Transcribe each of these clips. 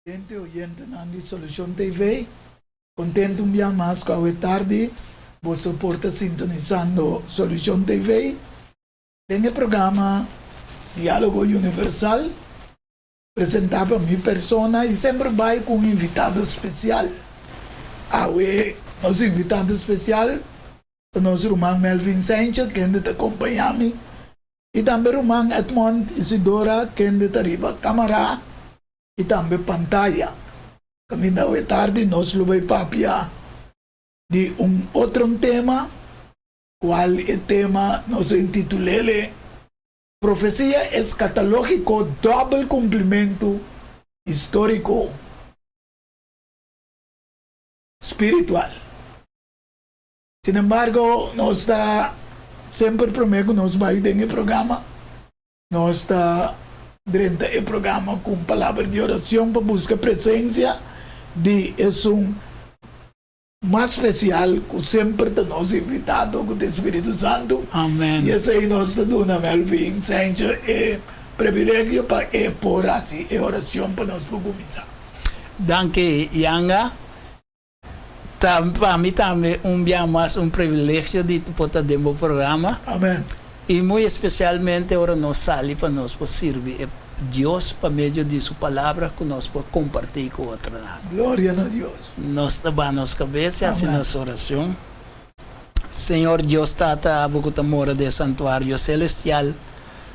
Oyente oyentenan di Solucion TV, contento un bia mas cu awe tardi boso por ta sintonisando Solucion TV den e programa Dialogo Universal presenta pa mi persona y semper bay cu un invitado special. Awe nos invitado special ta nos ruman Melvin Sanchez kende ta compaña mi y tambe ruman Edmond Isidora kende ta riba camara y tambe pantaya. Caminda awe tardi nos lo bay papia di un otro tema cual e tema nos a intitulele Profecia escatalogico dobel cumplimento historico spiritual. Sin embargo, nos ta semper prome ku nos bai den e programa, nos ta drenta e programa ku un palabra di oracion pa buska presencia di esun mas special ku semper ta nos invitado ku ta e Spiritu Santu. Amen. I esei nos ta duna Melvin Sanchez e privilegio pa e por hasi e oracion pa nos por cuminsa. Danki Yanga. Ta pa mi tambe un bia mas un privilegio di por ta den bo programa. Amen. I muy especialmente ora nos sali pa nos por sirbi e Dios pa medio di su palabra cu nos por comparti cu otronan. Gloria na Dios. Nos ta baha nos cabes y haci nos oracion. Señor Dios Tata, abo cu ta mora den e santuario celestial,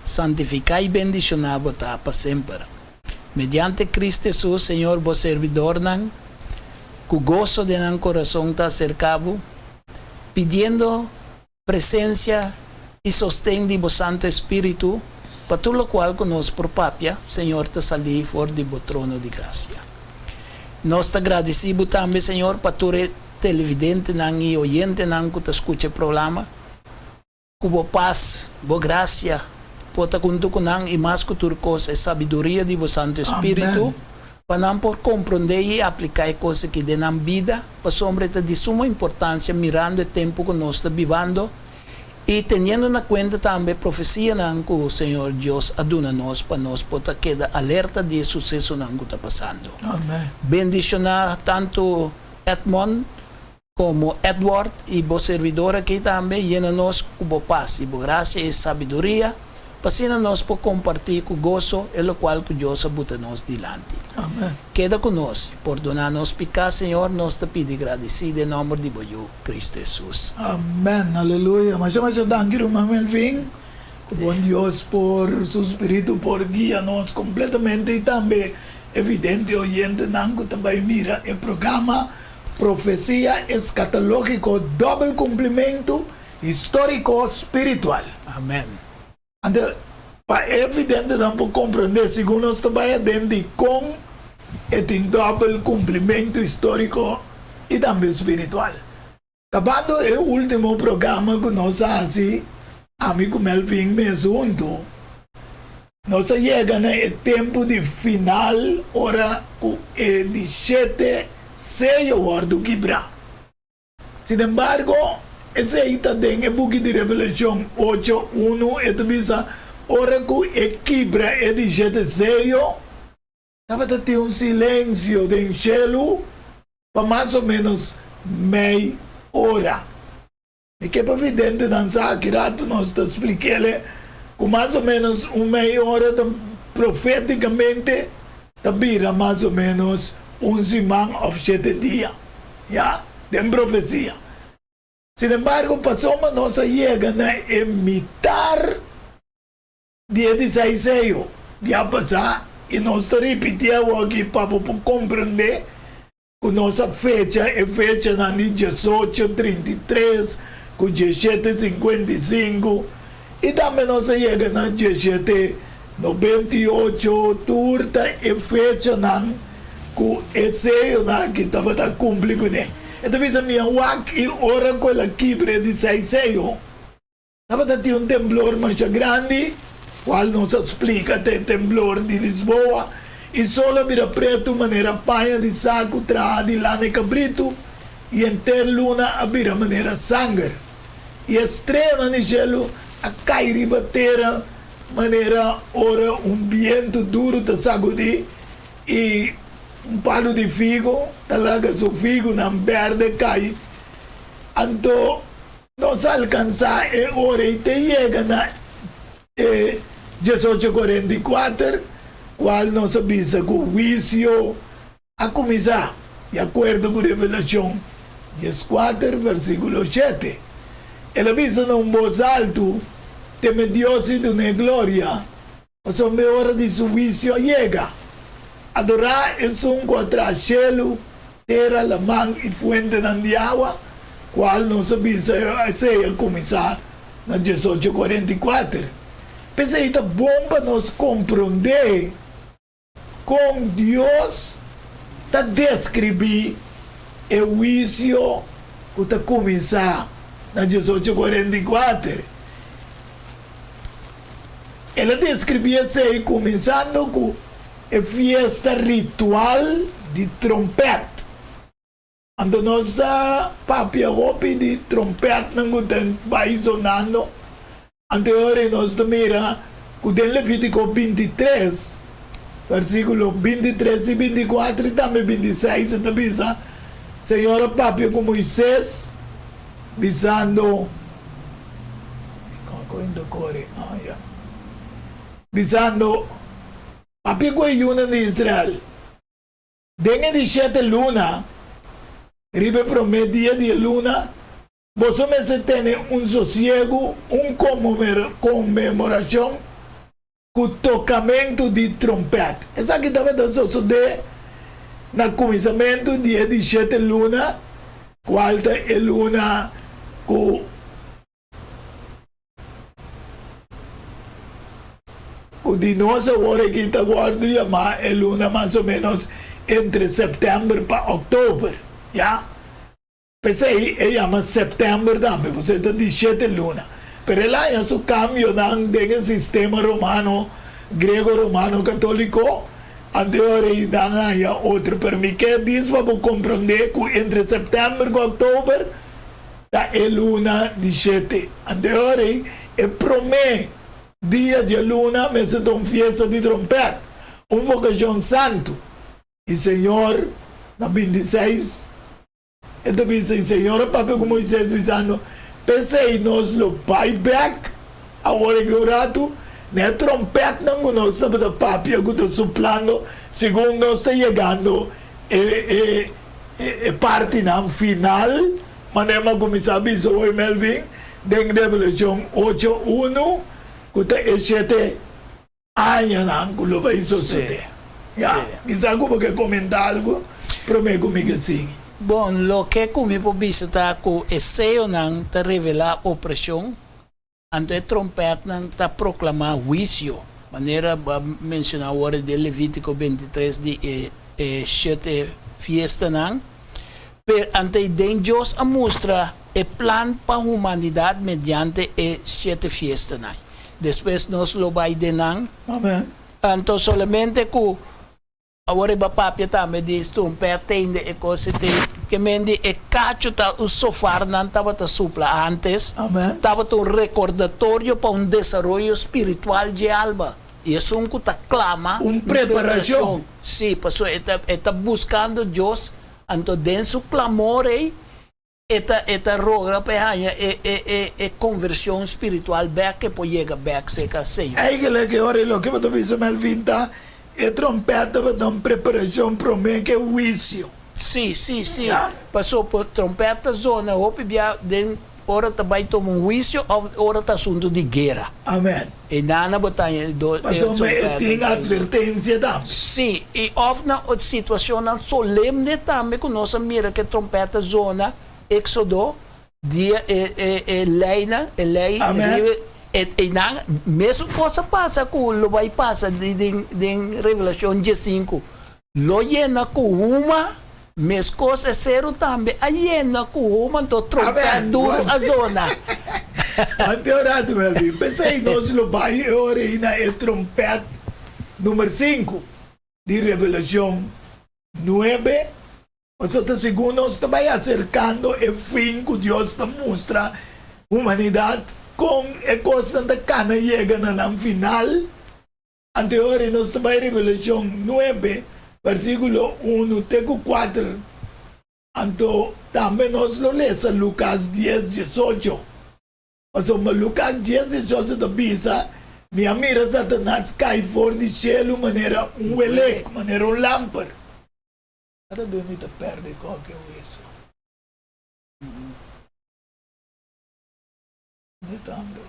santifica y bendiciona bo ta pa semper. Mediante Cristo Hesus, Señor, bo servidornan cu goso den nan corazon ta acerca bo, pidiendo presencia y sosten di bo Santo Espíritu pa tur locual cu nos por papia, Señor, ta salí for di bo trono di gracia. Nos ta gradici bo tambe, Señor, pa tur e televidentenan y oyentenan cu ta scucha e programa. Ku bo pas, bo grasia, por ta kuntu ku nan i mas ku tur kos e sabiduria di bo Santu Espíritu, pa nan por komprondé i apliká e kos aki den nan bida, pasobra e ta di sumo importansia mirando e tempu ku nos ta bibando i teniendo na kuenta tambe e profesianan ku Señor Dios a duna nos pa nos por ta keda alerta di e susesonan ku ta pasando. Bendishoná tantu Edmond Komo Edward i bo servidor aki tambe, yena nos ku bo pas i bo grasia i sabiduria, pa asina nos por kompartí ku goso e lokual ku Dios a buta nos dilanti. Amen. Keda ku nos i pordoná nos piká, Señor, nos ta pidi gradisí den nòmber di bo Yu, Kristu Hesus. Amen. Aleluya. Masha masha danki ruman Melvin. Ku bon Dios por su spiritu por guia nos kompletamente i tambe evidente oyentenan ku ta bai mira e programa. Profesia eskatológiko dòbel kumplimentu históriko spiritual. Amen. Anto, pa e videntenan por komprondé segun nos ta bai aden dikon e tin dòbel kumplimentu históriko i tambe spiritual. Kabando e último programa ku nos a hasi, ami ku Melvin mes huntu, nos a yega na e tempu di final ora ku e di shete seyo wòrdu kibrá. Sinembargo, esei ta den e buki di Revelashon ocho, unu, e ta bisa, Ora ku e kibra e di shete seyo, Tabata tin un silensio den shelu pa mas o ménos mei ora. Mi ke pa videntenan sa ki ratu nos ta splik'el ku mas o ménos un mei ora ta profétikamente ta bira mas o ménos un siman òf shete dia, ya, den profesia. Sinembargo, pasobra nos a yega na e mitar Dia di Saiseyo dia pasá i nos ta ripití awoki pa bo por komprendé ku nos a fecha e fechanan di diesocho 33 ku diesshete 55 i tambe nos a yega na diesshete 98 tur ta e fechanan ku e seyonan aki tabata kumpli kuné. E ta bisa mi a wak i ora ku el a kibra e di Saiseyo. Tabata tin un temblor masha grandi, cual nos a splica ta e temblor di Lisboa, y sol a bira pretu manera paña di sacu traha di lana e cabritu, y henter luna a bira manera sanger. Y e streanan di shelu a cay riba tera manera ora un bientu duru ta sagudi. I un palu di figo ta laga su figunan berde kai. Anto nos alkansá e ora i te yega na e diesocho kuarenta i kuater, kual nos a bisa ku huisio a kuminsá, di akuerdo ku Revelashon dieskuater versíkulo shete. El a bisa na un bos altu, Teme Dios i dun'é gloria, Pasobra e ora di su huisio a yega. Adorá esun ku a traha shelu, tera, laman i fuentenan di awa, kual nos a bisa esei a kuminsá na diesocho kuarenta i kuater. P'esei ta bon pa nos komprondé kon Dios ta deskribí e huisio ku ta kuminsá na diesocho kuarenta i kuater. El a deskribí esei kuminsando ku e fiesta ritual di trompèt. Anto nos sa papia hopi di trompètnan ku ta bai sonando. Anto e ora ei nos ta mira ku den Levítiko bintitres, versíkulo bintitres i bintikuater i tambe bintiseis e ta bisa, Señor a papia ku Moises, bisando, Bisando, Papia ku e yunan di Israel, Den e di shete luna, riba e promé dia di e luna, boso mester tene un sosiegu, un konmemorashon ku tokamentu di trompèt. Esaki tabata sosodé na kuminsamentu di e di shete luna, kual ta e luna ku ku di nos awor aki ta wòrdu yamá e luna mas o ménos entre sèptèmber pa òktober, ya. P'esei e yama sèptèmber tambe, pasobra e ta di shete luna. Pero el haña su kambionan den e sistema romano, grego-romano katóliko, anto e ora ei nan haña otro. Pero mi ke dis pa bo komprondé ku entre sèptèmber ku òktober ta e luna di shete. Anto e ora ei e promé dia dje luna mester ta un fiesta di trompèt, un vokashon santu. I Señor na bintiseis e ta bisa, i Señor a papia ku Moisés, bisando, P'esei nos lo bai bèk awor aki un ratu na e trompètnan ku nos tabata papia ku ta suplando segun nos ta yegando e e e partinan final, manera mi a kuminsá bisa hoy Melvin den Revelashon ocho unu ku ta e shete Añanan ku lo bai sosodé. Ya, mi sa ku bo ke komentá algu promé ku mi ke sigui. Bon, loke ku mi por bisa ta ku e seyonan ta revelá opreshon, anto e trompètnan ta proklamá huisio, manera bo a menshoná awor den Levítiko bintitres di e e shete fiestanan. Pero anto ei den Dios a mustra e plan pa humanidat mediante e shete fiestanan. Despues nos lo bai den nan. Amen. Anto solamente ku awor riba papia tambe di strumpèt tende e kos te ke men di e kachu ta un sofar nan tabata supla antes. Amen. Tabata un rekordatorio pa un desaroyo spiritual dje alma. I esun ku ta klama. Un preparashon. Si, pasobra e ta e ta buskando Dios, anto den su klamor ei E ta e ta roga pa e haña e e e e konvershon spiritual bèk ku e por yega bèk serka Señor. Eigenlijk e ora ei loke bo ta bisa Melvin ta e trompèt tabata un preparashon promé ku e huisio. Sí, sí, sí. Ya. Paso por trompèt ta zona hopi bia den ora ta bai toma un huisio òf ora ta asuntu di guera. Amen. E nana bo ta haña e do e Pasobra e trompèt tin ta zona. atvertensia tambe. Sí, i òf na situashonnan solemne tambe ku nos a mira ku e trompèt ta zona, Éksodo, dia e e e leinan, e lei Amèn. riba e einan mesun kos a pasa ku lo bai pasa di den den Revelashon diesinku. Lo yena ku huma, meskos e seru tambe a yena ku huma, anto trompèt Amèn. duru a zona. Wante un ratu, Melvin. P'esei nos lo bai e ora ei na e trompèt number sinku di Revelashon nuebe, pasobra ta segun nos ta bai aserkando e fin ku Dios ta mustra humanidat kon e kosnan ta kana yega na nan final. Anto e ora ei nos ta bai Revelashon nuebe. versíkulo unu te ku kuater. Anto tambe nos lo lesa Lukas dies, diesocho. Pasobra Lukas dies, diesocho ta bisa, Mi a mira Satanas kai for di shelu manera un welek, manera un lamper. Kada bes mi ta pèrdè kòke weso. No tanto.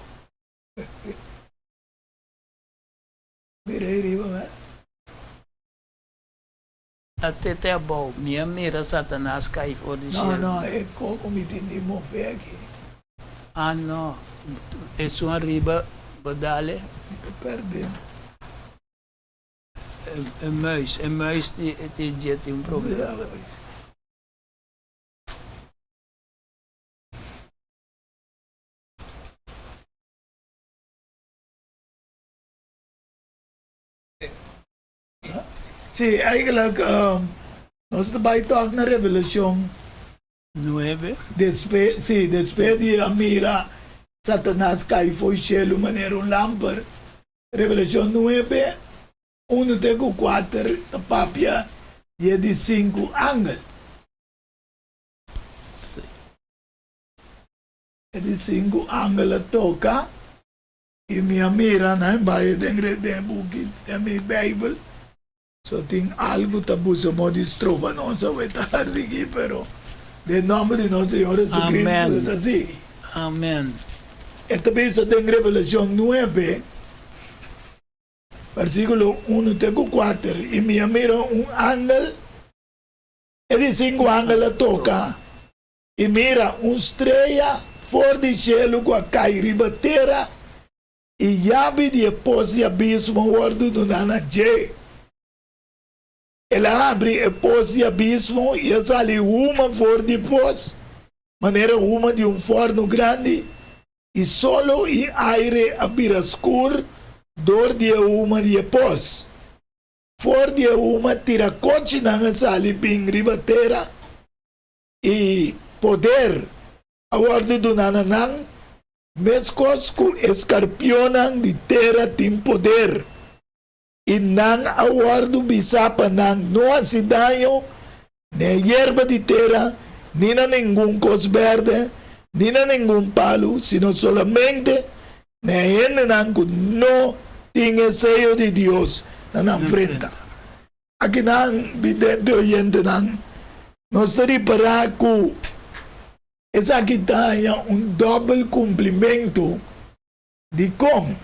Mira ei riba meh. A tete abou, mi a mira Satanas kai for di No, shelu. no, e koko mi tin di move aki. Ah, no, esun ariba bo dale. Mi ta perde. E muis, e muis di dje tin un problema. Sí, eigenlijk nos ta bai tòg na Revelashon Nuebe. Despe, sí, despe di a mira Satanas kai fo'i shelu manera un lamper, Revelashon nuebe, unu te ku kuater ta papia di e di sinku angel. Sí. E di sinku angel a toka. I mi a mira nan bai den den e buki den mi Bijbel, so tin algu ta busa mo di stroba nos awe tardi aki, pero den nomber di nos Señor Jesucristo Amen. ta sigui. Amen. E ta bisa den Revelacion nuebe, versiculo unu te cu kuater, I mi a mira un angel, e di sinku angel a toka, I mira, un strea for di shelu ku a kai riba tera, i yabi di e pos di abismo a wòrdu duná na dje. El a habri e pos di abismo i a sali huma for di pos, manera huma di un fòrnu grandi, i solo i aire a bira skur dor di e huma di e pos. For di e huma tirakochinan a sali bin riba tera. I poder a wòrdu duná na nan, meskos ku e skarpionnan di tera tin poder. I nan a wòrdu bisá pa nan no hasi daño na e yerba di tera, ni na ningun kos bèrdè, ni na ningun palu, sino solamente na e hendenan ku no tin e seyo di Dios na nan frenta. Akinan, vidente oyentenan, nos ta ripará ku esaki ta haña un dòbel kumplimentu. Dikon?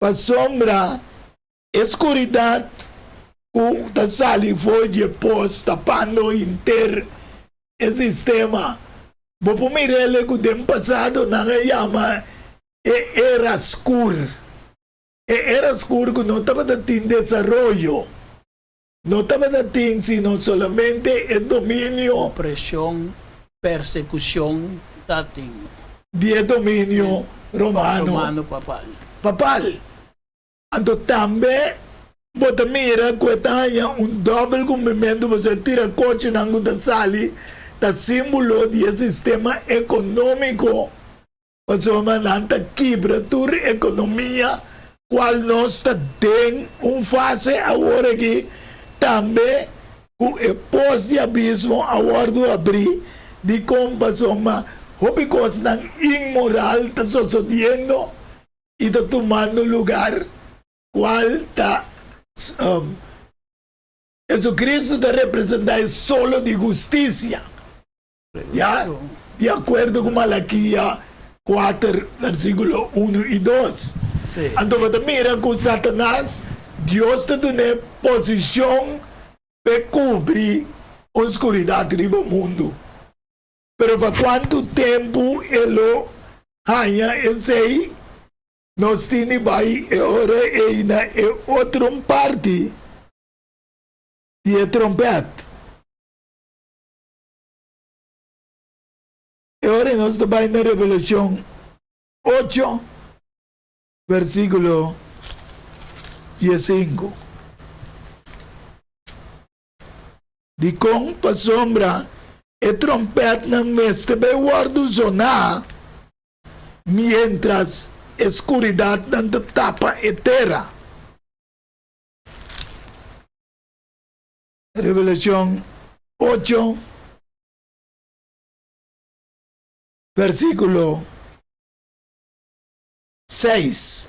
Pasobra e skuridat ku ta sali for dje pos tapando henter e sistema. Bo por mir'el ku den pasado nan a yama e era skur. E era skur ku no tabata tin desaroyo, no tabata tin sino solamente e dominio. Opreshon, persekushon ta tin. Di e dominio romano. Romano papal. Papal. Anto tambe bo ta mira ku e ta haña un dòbel kumplimentu pasobra e tirakochinan ku ta sali ta símbolo di e sistema ekonómiko. Pasobra nan ta kibra tur ekonomia kual nos ta den un fase awor aki tambe ku e pos di abismo a wòrdu abrí. Dikon? Pasobra hopi kosnan inmoral ta sosodiendo i ta tumando lugar kual ta Jesucristo ta representá e solo di hustisia. Ya, di akuerdo ku Malakia kuater versíkulo unu i dos. Anto bo ta mira ku Satanas, Dios ta dun'é posishon p'e kubri un skuridat riba mundu. Pero pa kuantu tempu e lo haña esei? Nos tin di bai e ora ei na e otro parti di e trompèt. E ora nos ta bai na Revelashon ocho, versíkulo diesinku. Dikon? Pasobra e trompètnan mester bai wòrdu zoná miéntras e skuridatnan ta tapa e tera. Revelashon ocho, versíkulo seis.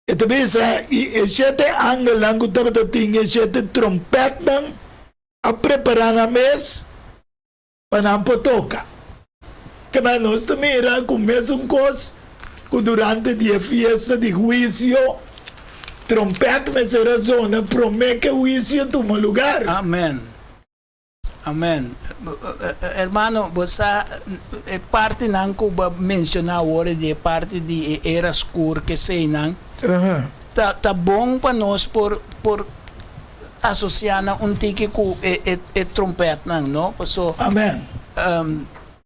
E ta bisa, I e shete angelnan ku tabata tin e shete trompètnan a prepará nan mes pa nan por toka. Kema nos ta mira ku mesun kos ku durante di e fiesta di huisio, trompèt mester a zona promé ku e huisio tuma lugar. Amen. Amen. Hermano, bo sa e partinan ku bo a menshoná awor di e parti di e era skur keseinan, ta ta bon pa nos por por asosiá nan un tiki ku e e e trompètnan, no? Paso Amen.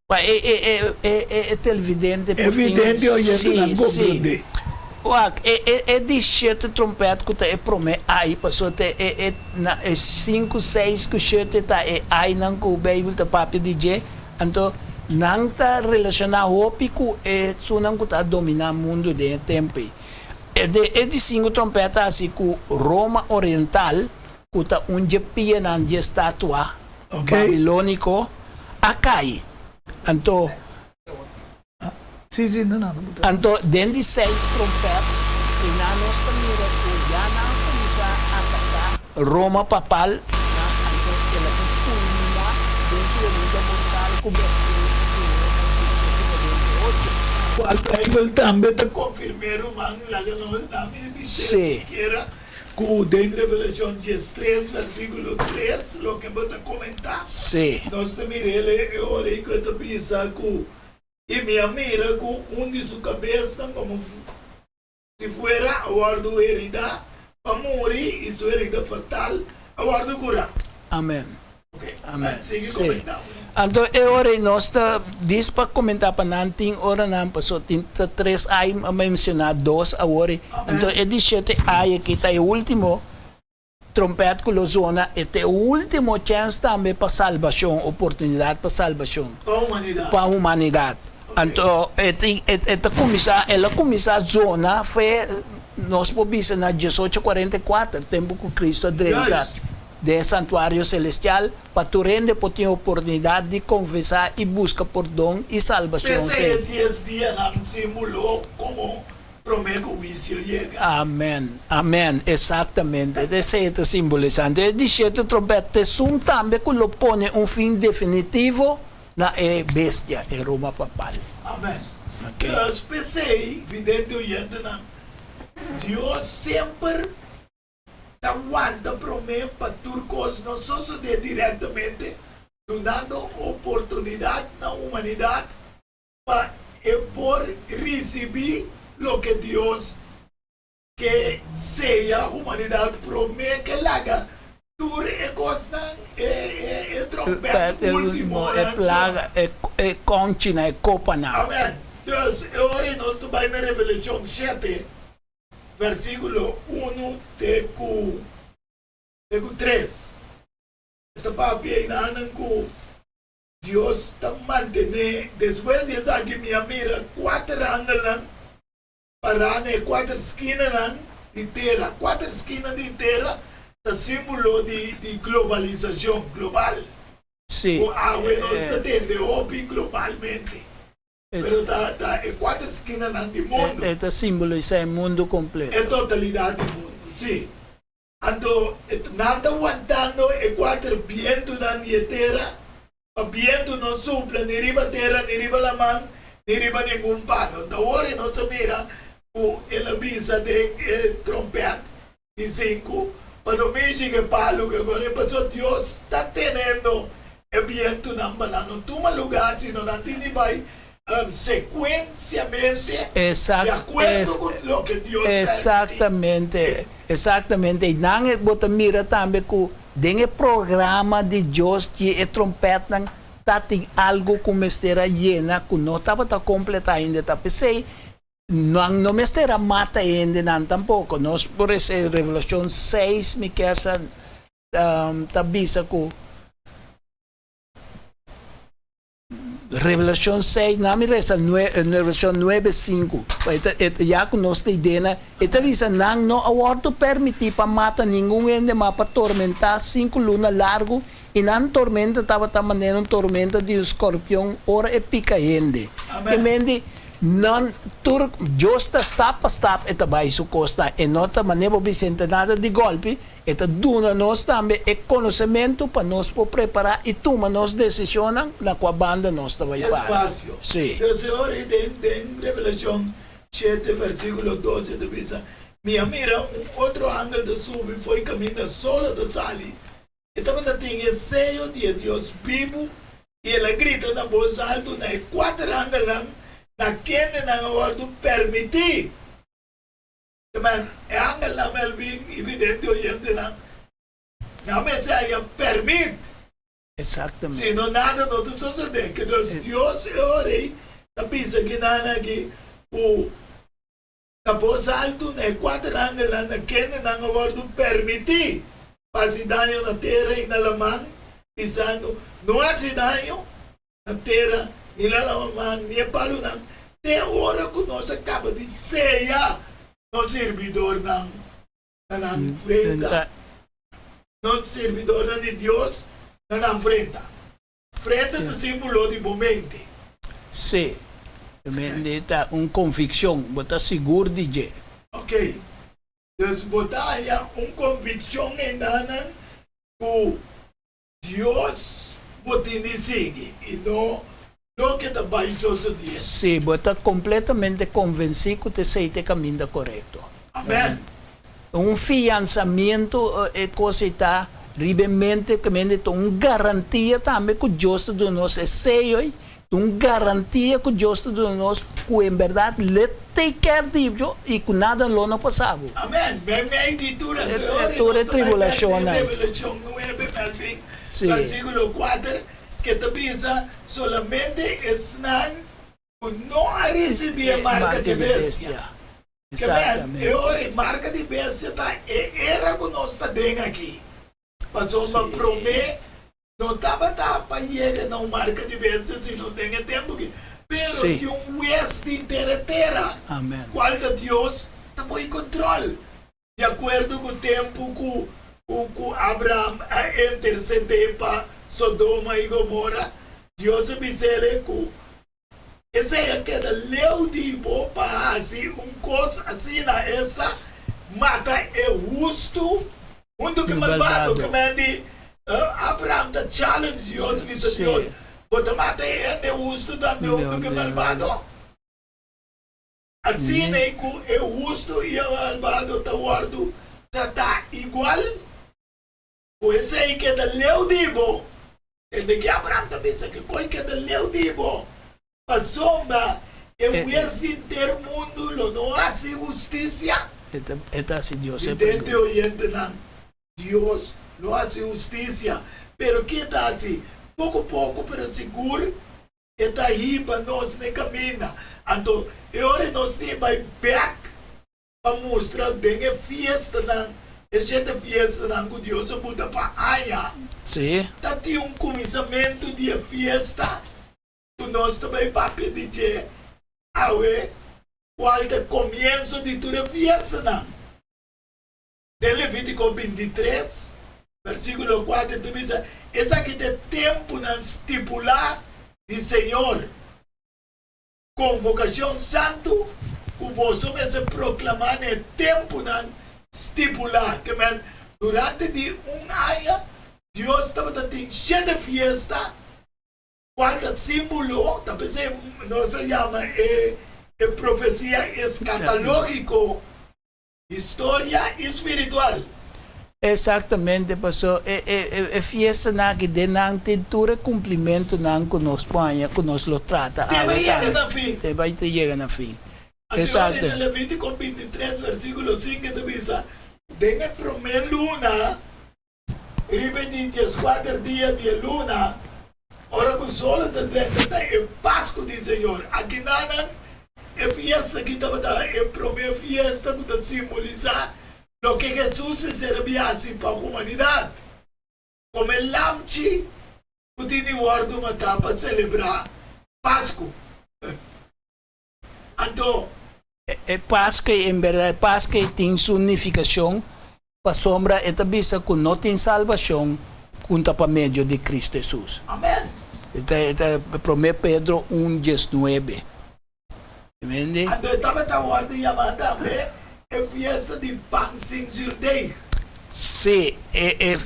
pa e e e e e e televidente por tin Evidente oyentenan sí, sí. komprendé. Wak, e e e di shete trompèt ku ta e promé ai, paso ta e e na e sinku, seis ku shete ta e ainan ku Beibel ta papia di dje, anto nan ta relashoná hopi ku e esunnan ku ta dominá mundu den e tempu ei. E de e di sinku trompèt ta hasi ku Roma Oriental, ku ta un dje pianan dje statua babilóniko, a kai. Anto. Anto den di seis trompèt, einan nos ta mira ku ya nan a kuminsá ataká Roma papal, na anto el a bin kulminá den su herida mortal ku Bertil di Roma 598. Kual Beibel tambe ta konfirm'é, ruman, laga nos dami e bis'é sikiera ku den Revelashon diestres versíkulo tres loke bo ta komentá, nos ta mir'é e ora ei ku e ta bisa ku I mi a mira ku un di su kabesnan komo si fuera a wòrdu heridá pa muri i su herida fatal a wòrdu kurá. Amen. Ok, Amen. sigui Sí. komentá. Anto e ora ei nos ta dis pa komentá pa nan tin oranan paso tin ta tres ai a menshoná dos awor ei. Anto Amen. e di shete ai aki ta e último. Trompèt ku lo zona e ta e último chèns tambe pa salbashon, oportunidat pa salbashon. Pa humanidat. Pa humanidat. Anto e tin e ta kuminsá, el a kuminsá zona fe nos por bisa na diesocho kuarenta i kuater, tempu ku Kristu a drenta den e santuario selestial pa tur hende por tin oportunidat di konfesá i buska pordon i salbashon. P'esei e dies dianan símbolo komo Prome ku huisio yega. Amen, amen, exactamente. Esei ta simbolisando e di shete trompet ta esun tambe ku lo pone un fin definitivo na e bestia, e Roma papal. Amen. Ok. Dus p'esei, vidente oyentenan, Dios semper ta wanta prome pa tur kos no sosode direktamente, dunando oportunidat na humanidat pa e por risibí loke Dios ke sea humanidat promé ke laga tur e kosnan, e e trompèt último E plaga, e kònchinan, e kopanan. Amèn. Dus, e ora ei nos ta bai na Revelashon shete, vèrsikulo unu te ku te ku tres. E ta papia einanan ku Dios ta mantené. Despues di esaki mi a mira kuater angelnan pará na e kuater skinanan di tera. Kuater skina di tera ta símbolo di di globalisashon global. Sí. Ku awe nos ta tende hopi globalmente. Pero ta ta e kuater skinanan di mundu. E ta simbolisá e mundu kompleto. E totalidat di mundu, sí. Anto nan ta wantando e kuater bientunan di e tera, pa bientu no supla ni riba tera, ni riba laman, ni riba ningun palo. Anto awor e nos a mira ku el a bisa den e trompèt di sinku, pa no mishi ku e palu ku e kos, pasobra Dios ta tenendo e bientunan pa nan no tuma lugá, sino nan tin di bai sekuensiamente di akuerdo ku loke Dios permití. Exactamente, exactamente. I nan bo ta mira tambe ku den e programa di Dios di e trompètnan ta tin algu ku mester a yena ku no tabata kompletá ainda. Ta p'esei nan no mester a mata hendenan tampoko. Nos por esei Revelashon seis mi kier sa ta bisa ku. Revelashon seis, na mi resa Revelashon nuebe sinku, pa e ta e ya ku nos ta idena, e ta bisa nan no a wòrdu pèrmití pa mata ningun hende ma pa tormentá sinku luna largu, i nan tormenta tabata manera un tormenta di un skorpion ora e pika hende. Ke men di nan tur Dios ta stap pa stap e ta bai su kosnan, e no ta manera bo bisa e ta nada di gòlpi, E ta duna nos tambe e konosementu pa nos por prepará i tuma nos desishonnan na kua banda nos ta bai para. Espasio. Sí. Pero Señor i den den Revelashon shete versíkulo doce ta bisa, Mi a mira un otro angel ta subi fo'i kaminda solo ta sali. E tabata tin e seyo di e Dios bibu i el a grita na bos altu na e kuater angelnan na kende nan a wòrdu pèrmití. Amen. E angelnan Melvin i vidente oyentenan, nan mester haya permit. Exactamente. Sino nada no ta sosode. Ke dus Dios e ora ei ta bisa kinan aki ku ta bos altu na e kuater angelnan na kende nan a wòrdu permití pa hasi daño na tera i na laman, bisando, No hasi daño na tera, ni na laman, ni e palunan, te ora ku nos a kaba di seya nos sirbidornan na nan frenta. Nos sirbidornan di Dios na nan frenta. Frenta ta símbolo di bo mente. Sí, mente ta un konvikshon, bo ta sigur di dje. Ok, dus bo ta haña un konvikshon einan ku Dios bo tin di sigui i no loke ta bai sosodé. Sí, bo ta kompletamente konvensí ku ta esei ta e kaminda korekto. Amèn. Un fiansamentu, e kos ei ta riba e mente, kaminda ta un garantia tambe ku Dios ta duna nos e seyo ei, ta un garantia ku Dios ta duna nos ku en bèrdat lo take care di bo i ku nada lo no pasa bo. Amen. Meimei di tur e teoria Tur e nos ta bai bek den tribulashonnan. Revelashon nuebe, Melvin, Sí. versikulo kuater, ke ta bisa, Solamente esnan ku no a risibí e E marka marka dje di bestia. bestia. Ke men, e Exactamente. ora e marka di bestia ta e era ku nos ta den aki. Pasobra Sí. promé No tabata pa yega na un marka di bestia sino den e tempu aki, pero Sí. tin un hues di henter e tera, Amen. kual ta Dios, ta poi kontrol. Di akuerdo ku tempu ku ku ku Abraham a intersedé pa Sodoma i Gomora, Dios a bis'el ku Esei a keda leu di bo pa hasi un kos asina, esta, mata e hustu huntu ku e malbado. Ke men di Abraham ta challenge Dios, bisa Dios, Bo ta mata e hende hustu tambe huntu ku e malbado? Asina ei ku e hustu i e malbado ta wòrdu tratá igual. Ku esei keda leu di bo. Tende ki Abraham ta bisa ku koi keda leu di bo, pasobra e hues di henter mundu lo no hasi hustisia. E ta hasi Dios e Vidente pregunta. oyentenan, Dios lo hasi hustisia. Pero ke ta hasi? Poko poko pero sigur e ta hiba nos n'e kaminda. Anto e ora nos tin e bai bèk pa mustra den e fiestanan, e shete fiestanan ku Dios a buta pa aña. Sí. Ta tin un kuminsamentu di e fiesta ku nos ta bai papia di dje awe, kual ta e komienso di tur e fiestanan. Den Levítiko bintitres, versíkulo kuater ta bisa, Esaki ta e tempunan stipulá di Señor. Konvokashon santu ku boso mester proklamá na e tempunan stipulá. Ke men, durante di un aña, Dios tabata tin shete fiesta, kual ta símbolo, ta p'esei nos a yama e profesia eskatalógiko. Historia i spiritual. Exactamente, paso e e e fiestanan aki den nan tin tur e cumplimentonan cu nos por haña cu nos lo trata Te awe bai yega tambe. na fin. Te bai te yega na fin. Anto Exacto. den Levitico bintitres versiculo sinku ta bisa, Den e prome luna, Riba e di dieskuater dia di e luna, ora ku solo ta drenta ta e Pasku di Señor. Akinanan e fiesta aki tabata e promé fiesta ku ta simbolisá loke Hesus mester a bin hasi pa humanidat, kome lamchi ku tin di wòrdu matá pa selebrá. Pasku. Anto. E Pasku ei, en bèrdat e Pasku ei tin su nifikashon, pasobra e ta bisa ku no tin salbashon ku ta pa medio di Kristu Hesus. Amen. E ta e ta Promé Pedro un diesnuebe. Mende? Anto e tabata wòrdu yamá tambe e fiesta di pan sin zurdeig. Sí, e e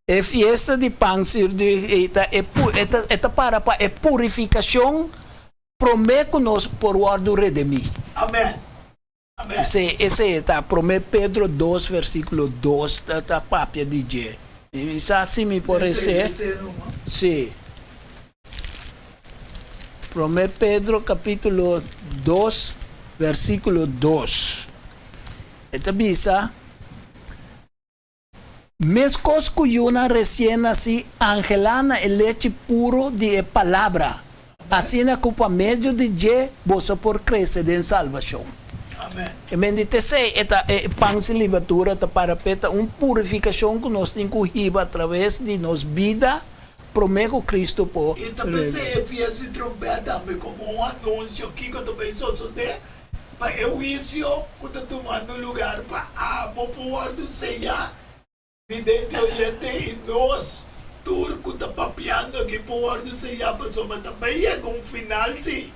e fiesta di pan sin zurdeig ei ta e pu e ta e ta para pa e purifikashon promé ku nos por wòrdu redemí. Amèn. Amèn. Esei esei ta Promé Pedro dos versíkulo dos ta ta papia di dje. Mi sa si mi por Esei resé. esei numa. Sí. Promé Pedro capítulo dos versículo dos. E ta bisa, Meskos ku yunan resien nasí anhelá na e lechi puru di e Palabra, asina ku pa medio di dje boso por krese den salbashon. Amèn. E men di tesei, e ta e pan sin libadura ta para p'e ta un purifikashon ku nos tin ku hiba atraves di nos bida promé ku Kristu por I ta p'esei e fiesta di trompèt tambe komo un anunsio kiko ta bai sosodé pa e huisio ku ta tumando lugar pa abo por wòrdu seyá, vidente oyente i nos tur ku ta papiando aki por wòrdu seyá pasobra ta bai yega un final sí.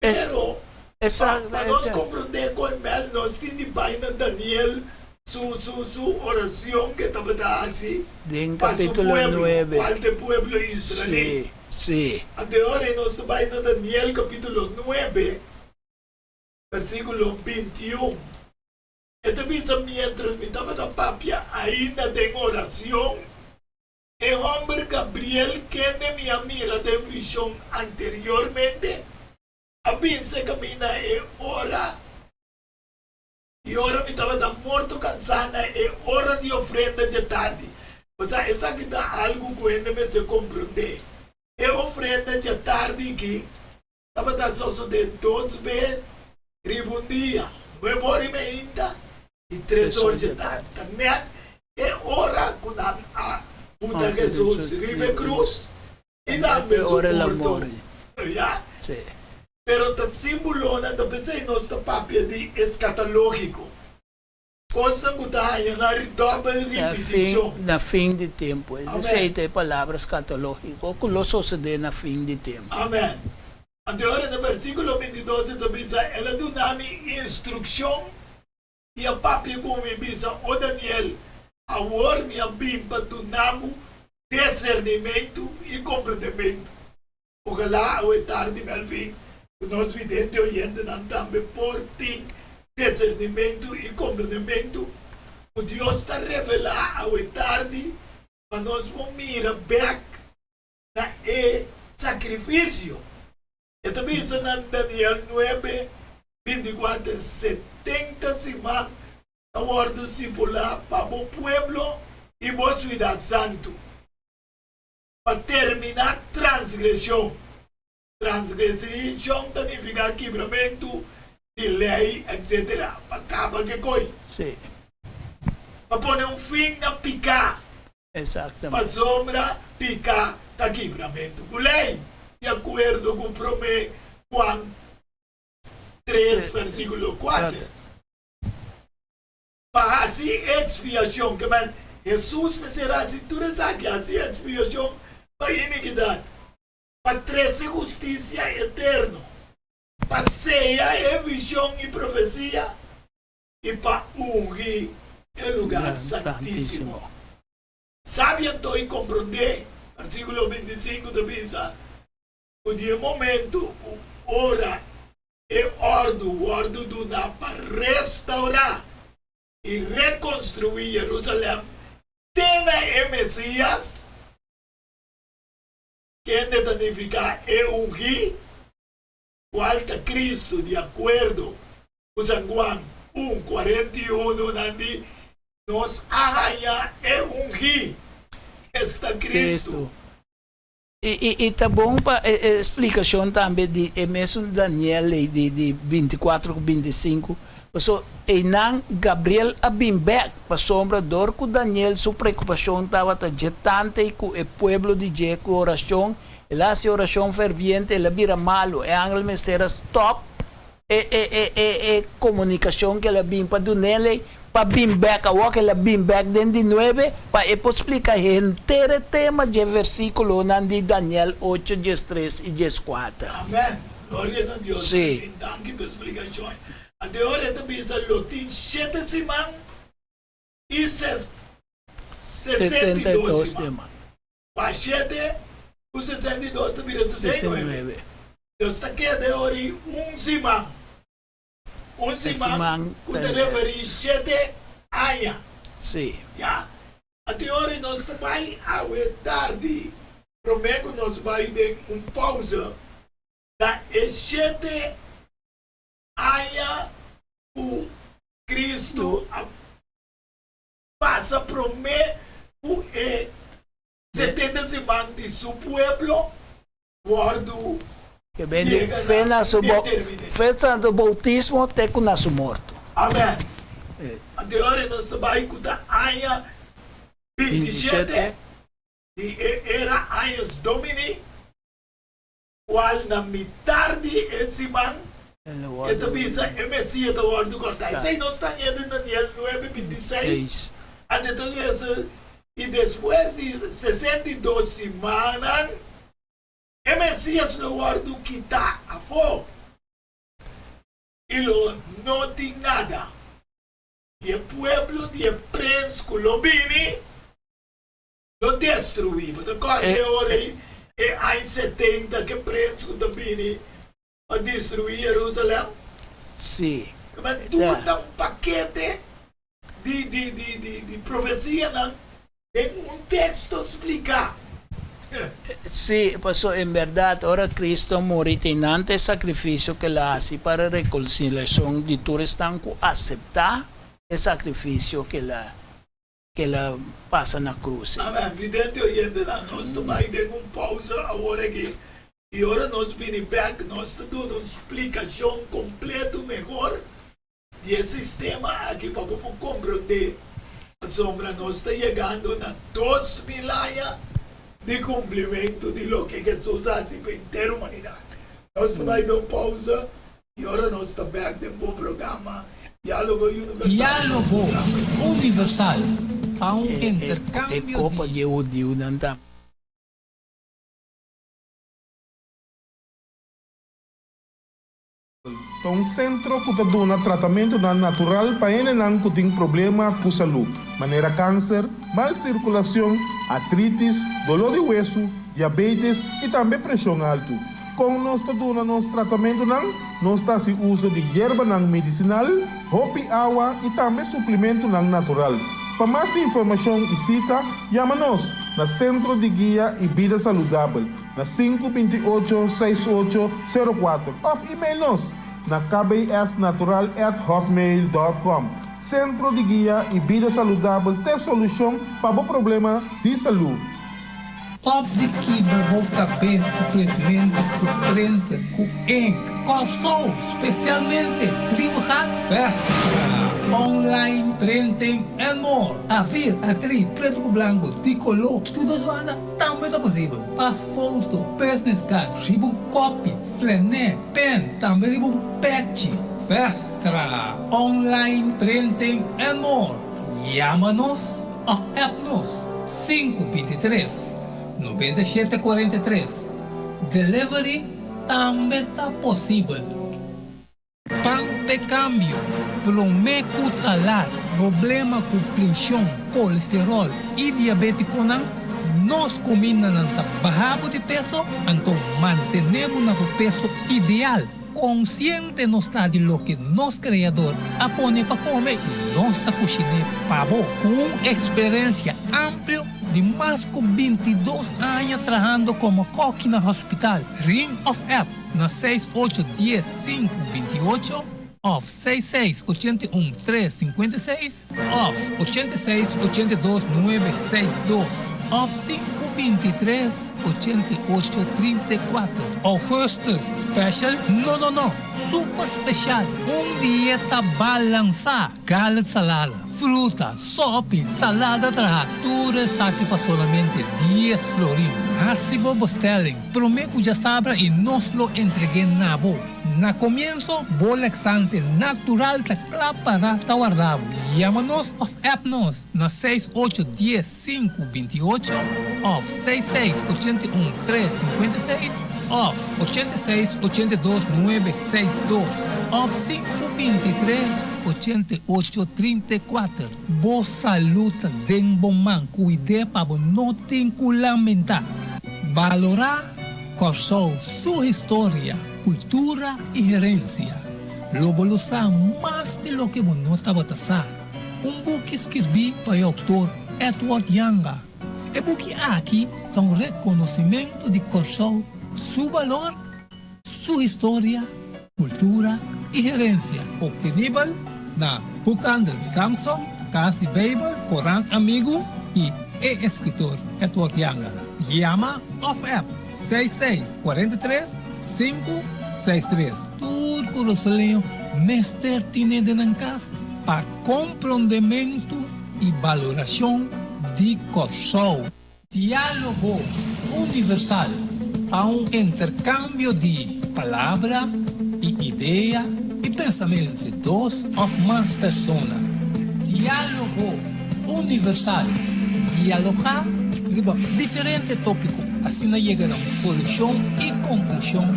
Pero, pa nos komprondé kon e mel nos tin di bai na Daniel su su su oracion ke tabata hasi Den pa su capítulo pueblo, nuebe. kual ta e pueblo israelí. Sí, sí. Anto e ora ei nos ta bai na Daniel capítulo nuebe, versículo 21. E ta bisa, Miéntras mi tabata papia ainda den oracion, E hòmber Gabriel, kende mi a mira den vishon anteriormente, a binse kaminda e ora, i ora mi tabata morto kansá na e ora di ofrenda djatardi. Osea, esaki ta algu ku hende mester komprondé. E ofrenda djatardi aki Tabata sosodé dos be riba un dia, nuebe ora i meinta i tres ora dje tardi. Ta nèt e ora ku nan a buta Hesus riba e krus i tambe su morto. Ya. Pero ta símbolonan, ta p'esei nos ta papia di eskatológiko. Kosnan ku ta haña na dòbel ripitishon. Na fin di tempu. Amèn. Esei ta e palabra eskatológiko ku lo sosodé na fin di tempu. Amèn. Anto e ora na versíkulo 22 e ta bisa, El a duna mi instrukshon i a papia ku mi, bisa, O Daniel, awor mi a bin pa duna bo disernimentu i komprendementu. Ojalá awe tardi Melvin ku nos vidente oyentenan tambe por tin desernimentu i komprendementu ku Dios ta revelá awe tardi pa nos por mira bèk na e sakrifisio. E ta bisa na Daniel nuebe, 24, 70 siman ta wòrdu stipulá pa bo pueblo i bo siudat santu. Pa terminá transgreshon. Transgreshon ta nifiká kibramentu di lei etc. Pa kaba ke koi. Sí. Pa pone un fin na piká. Exactamente. Pasobra piká ta kibramentu ku lei, di akuerdo ku Promé Juan tres versíkulo kuater. Pa hasi ekspiashon, ke men Hesus mester hasi tur esaki, hasi ekspiashon pa inikidat, pa trese hustisia eterno, pa seya e vishon i profesia, i pa ungi e lugá santísimo. Sabi anto i komprondé, versíkulo 25 ta bisa, ku di e momentu ku ora e òrdu wòrdu duná pa restourá i rekonstruí Jerusalèm te na e Mesías, kende ta nifiká e Ungí, kual ta Kristu, di akuerdo ku San Juan un, 41, nan di, Nos a haña e Ungí, esta Kristu. I ta bon pa e splikashon tambe di e mesun Daniel ei di 24 ku 25. Paso einan Gabriel a bin bek, pasobra dor ku Daniel su preokupashon tabata dje tante ku e pueblo di dje ku orashon, el a hasi orashon ferviente, el a bira malu. E angel mester a stòp e e e e e komunikashon ku el a bin pa dun'el ei, pa bin bek. Awor ku el a bin bek den di nuebe, pa e por splika henter e tema dje versíkulonan di Daniel ocho, diestres i dieskuater. Amèn. Gloria na Dios. Sí. Danki pa e splikashon. Ante ora e ta bisa lo tin shete siman i 62 siman. Pa shete ku 62 ta bira 69. Nos ta keda e ora ei un siman. Un siman ku ta referí shete aña. Ya. Ante ora ei nos ta bai awe tardi promé ku nos bai den un pausa na e shete Aña ku Kristu a pasa promé ku e 70 siman di su pueblo wòrdu yega na determiné. Fe na su boutismo te ku na su morto. Amèn. Anto e ora nos ta bai ku ta aña 27 di e era Años Domini. Cual na mitar di e siman e ta bisa e Mesías ta wordo corta. Esey nos ta haña den Daniel nuebe 26. Ante ta lesa, Y despues di 62 simannan e Mesías lo wordo kita afo, y lo no tin nada. Y e pueblo di e prens cu lo bini lo destruí. Bo ta kòrda e ora ei, e aña 70 ku e prens ku ta bini pa destruí Jerusalèm? Sí. Ma tur ta un pakete di di di di di profesianan den un teksto spliká. Sí, pasobra en bèrdat ora Kristu a muri tin nan ta e sakrifisio ku el a hasi pa rekonsiliashon di tur esnan ku aseptá e sakrifisio ku el a Ke la pasa na krus. Amen. Vidente oyentenan, nos ta bai den un pausa awor aki, i ora nos bini bek nos ta duna un splikashon kompleto mehor di e sistema aki pa bo por komprondé, pasobra nos ta yegando na 2000 aña di kumplimentu di loke Hesus a hasi pa henter humanidat. Nos ta bai den un pausa. I ora nos ta bek den bo programa Diálogo Universal. Diálogo Universal ta un E interkambio kopa di. di e hudiunan ta. Ta un sentro ku ta duna tratamentunan natural pa hendenan ku tin problema ku salú, manera kanser, mal sirkulashon, artritis, doló di wesu, diabetes i tambe preshon altu. Kon nos ta duna nos tratamentunan? Nos ta hasi uso di yerbanan medisinal, hopi awa i tambe suplimentunan natural. Pa mas informashon i sita, yama nos na Sentro di Guia i Bida Saludabel na sinku 28 6 8 sero kuater òf email nos na kbsnatural at hotmail dòt kòm. Sentro di Guia i Bida Saludabel t'e solushon pa bo problema di salú. Stop di kibra bo kabes ku pretmento, ku printer, ku ink. Kòrsou, spesialmente Brievengat, Vestra, online printing and more. A4, A3, pretu ku blanku, di koló, tur dos banda tambe ta posibel. Pas foto, business card, riba un kopi, flené, pen, tambe riba un pechi. Vestra, online printing and more. Yama nos! Òf app nos, sinku 23 97 43. Delivery tambe ta posibel. Pan p'e kambio, promé ku ta lat. Problema ku plenshon, kolesteròl i diabétikonan, nos kumindanan ta baha bo di peso, anto mantené bo na bo peso ideal. Konsiente nos ta di loke nos Kreador a pone pa kome i nos ta kushiné pa bo. Ku un eksperensia amplio di mas ku 22 aña trahando komo kòki na hospital, ring òf app na 6 8 10 5 28. òf seis seis 81 tres 56 òf 86 82 nuebe seis dos òf sinku 23 88 34. Augustus Special? No no no! Super special! Un dieta balansá! Garlic salada, fruta, sopi, salada traha, tur esaki pa solamente dies florin. Hasi bo bestelling prome ku djasabra i nos lo entreg'é na bo. Na komienso, bo laxante natural ta kla para ta warda bo. Yama nos òf app nos na seis ocho dies sinku 28 òf seis seis 81 tres 56 òf 86 82 nuebe seis dos òf sinku 23 88 34. Bo salud ta den bo man, kuid'é pa bo no tin ku lamentá. Balorá Kòrsou su historia, kultura i herensia. Lo bo lo sa mas di loke bo no tabata sa. Un buki skirbí pa e outor Edward Janga. E buki aki ta un rekonosimentu di Kòrsou su balor, su historia, kultura i herensia. Optenibel na Boekhandel Samson, Kas di Beibel, Korant Amigu i e eskritor Edward Janga. Yama òf app seis seis 43 sinku seis tres. Tur kurasoleño mester tine den nan kas pa komprondementu i balorashon di Kòrsou. Diálogo Universal ta un interkambio di palabra i idea i pensamentu entre dos òf mas persona. Diálogo Universal, dialogá riba diferente tópiko, asina yega na un solushon i konklushon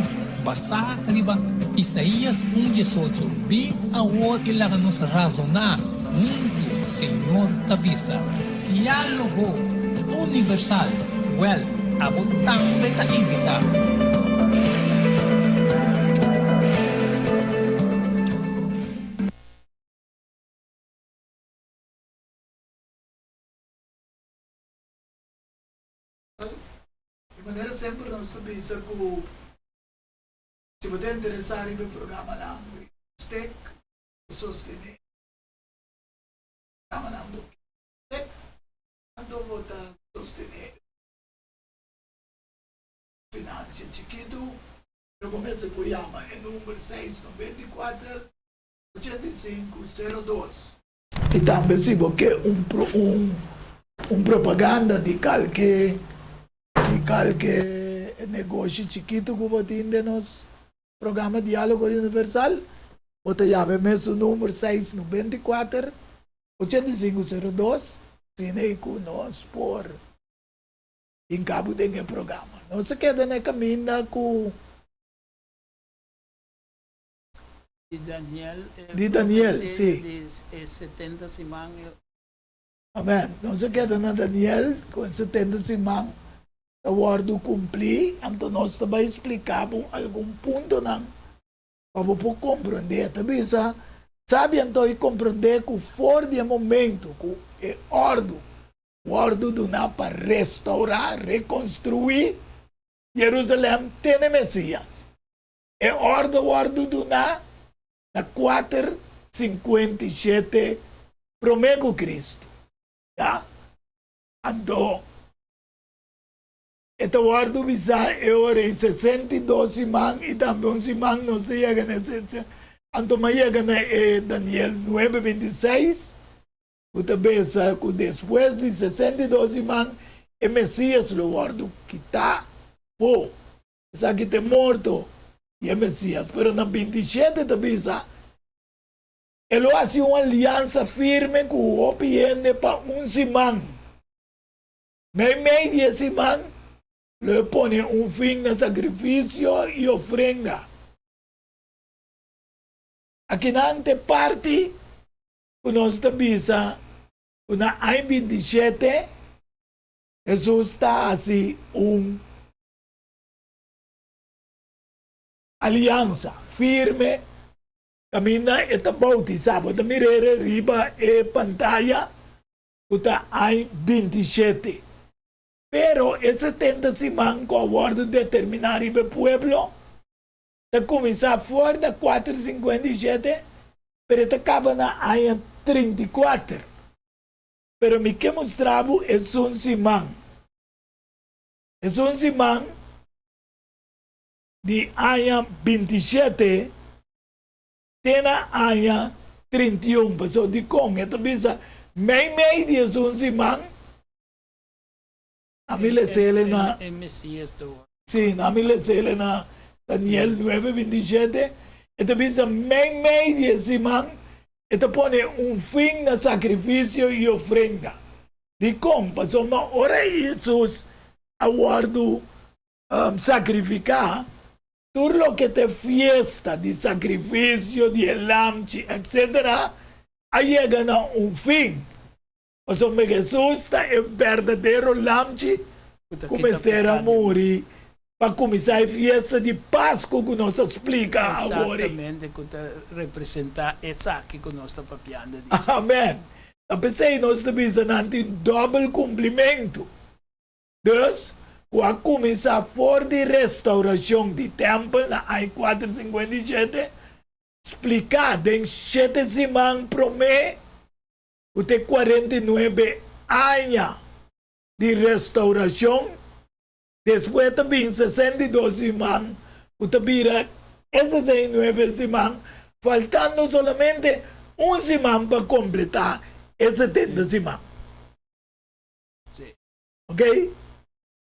basá riba Isaías un 18, Bin awor i laga nos razoná huntu, Señor ta bisa. Diálogo Universal, Wèl, abo tambe ta invitá. Di manera semper nos ta bisa ku si bo ta interesá riba e programanan riba stek, sostené. Programanan bo kier anto bo ta sostené financia chikitu, pero bo mester por yama e number seis 94 85 02. I tambe si bo ke un un un propaganda di kalke di kalke negoshi chikitu ku bo tin den nos programa Diálogo Universal, bo ta yama e mesun number seis 94 85 02, asina ei ku nos por hinka bo den e programa. Nos a keda na e kaminda ku. Di Daniel, e Di Daniel, profesia sí. di e 70 siman. E. Amen. Nos a keda na Daniel ku e 70 siman ta wòrdu kumplí, anto nos ta bai splika bo algun puntonan pa bo por komprondé. Ta bisa, Sabi anto i komprondé ku for di e momentu ku e òrdu wòrdu duná pa restourá, rekonstruí, Jerusalèm te na e Mesias. E òrdu wòrdu duná na kuater 57 promé ku Kristu. Ya. Anto e ta wòrdu bisá e ora ei 62 siman i tambe un siman nos ta yega na e anto m'a yega na e Daniel nuebe 26 ku ta bisa ku despues di 62 siman e Mesias lo wòrdu kitá for. Esaki ta e morto di e Mesias. Pero na 27 ta bisa e lo hasi un aliansa firme ku hopi hende pa un siman. Meimei di e siman lo e pone un fin na sakrifisio i ofrenda. Akinan ta e parti ku nos ta bisa ku na aña 27 Hesus ta hasi un aliansa firme kaminda e ta boutisá. Bo ta mir'é riba e pantaya ku ta aña 27. Pero e 70 siman ku a wòrdu determiná riba e pueblo ta kuminsá for di 457. Pero e ta kaba na aña 34. Pero mi ke mustra bo esun siman. Esun siman di aña 27 te na aña 31. Pasobra dikon e ta bisa meimei di esun siman? Ami les'e na. E Mesias ta wòrdu. Sí, ami les'e na Daniel nuebe 27. E ta bisa meimei di e siman e ta pone un fin na sakrifisio i ofrenda. Dikon? Pasobra ora Hesus a wòrdu sakrifiká, tur loke ta e fiesta di sakrifisio di e lamchi, etsetera, a yega na un fin. Pasobra Hesus ta e berdadero lamchi ku mester a muri pa kuminsá e fiesta di Pasku ku nos a splika awor. Eksaktamente, ku ta representá esaki ku nos ta papiando di. Amèn. Ta p'esei nos ta bisa nan tin dòbel kumplimentu. Dus, ku a kuminsá for di restaurashon di tèmpel na aña 457, spliká den shete siman promé ku ta e 49 aña di restaurashon, despues ta bin 62 siman ku ta bira e 69 siman, faltando solamente un siman pa kompletá e 70 siman. Ok?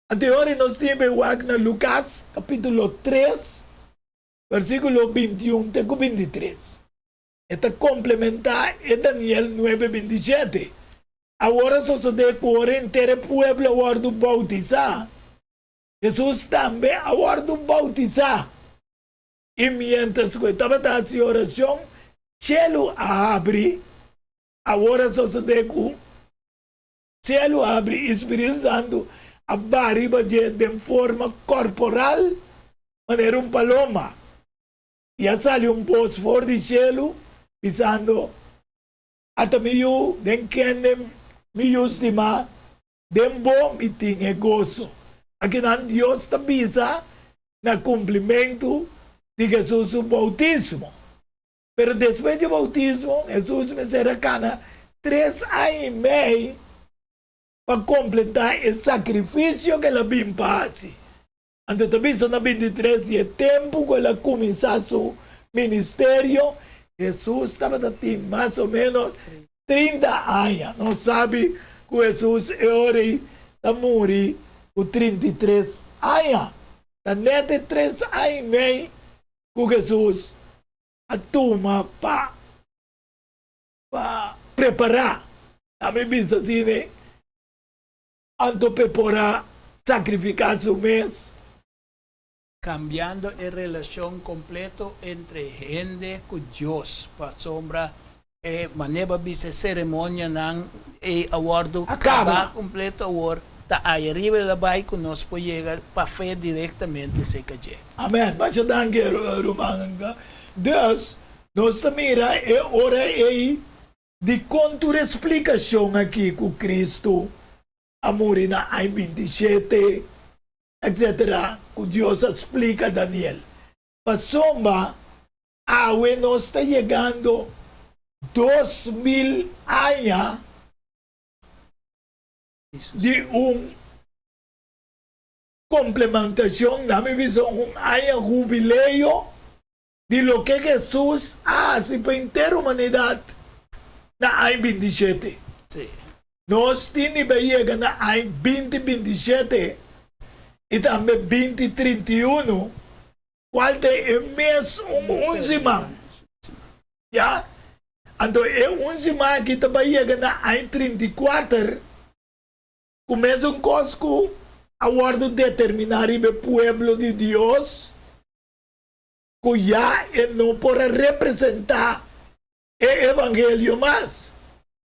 Anto e ora nos tin be wak na Lukas kapítulo 3, versíkulo 21 te ku 23. E ta komplementá e Daniel nuebe 27. Awor a sosodé ku ora henter e pueblo a wòrdu boutisá, Hesus tambe a wòrdu boutisá. I miéntras ku e tabata hasi orashon, shelu a habri. Awor a sosodé ku shelu a habri i Spiritu Santu a baha riba dje den forma korporal manera un paloma. I a sali un bos for di shelu, bisando, Ata mi yu, den kende mi yu stimá, den bo mi tin e goso. Akinan Dios ta bisa na kumplimentu di Hesus su boutismo. Pero despues di boutismo, Hesus mester a kana tres aña i mei pa kompletá e sakrifisio ku el a bin pa hasi. Anto ta bisa na 23 di e tempu ku el a kuminsá su ministerio, Hesus tabata tin mas o ménos 30 aña. Nos sabi ku Hesus e ora ei ta muri ku 33 aña. Ta nèt e tres aña i mei ku Hesus a tuma pa pa prepará. Ami bisa asina. Anto p'e por a sakrifiká su mes. Kambiando e relashon kompleto entre hende ku Dios, pasobra e manera bo a bisa e seremonianan ei a wòrdu kabá kompleto, awor ta aya riba el a bai ku nos por yega pa fe direktamente serka dje. Amèn. Masha danki, ruman. Dus, nos ta mira e ora ei Dikon tur e splikashon aki ku Kristu a muri na aña 27, etsetera, ku Dios a splika Daniel? Pasobra awe nos ta yegando 2000 aña di un komplementashon, nan mi bisa un aña hubileo, di loke Hesus a hasi pa henter humanidat na aña 27. Nos tin di bai yega na aña 2027 i tambe 2031, kual ta e mes un un siman. Ya? Anto e un siman aki ta bai yega na aña 34, ku mesun kos ku a wòrdu determiná riba e pueblo di Dios, ku ya e no por a representá e evangelio mas,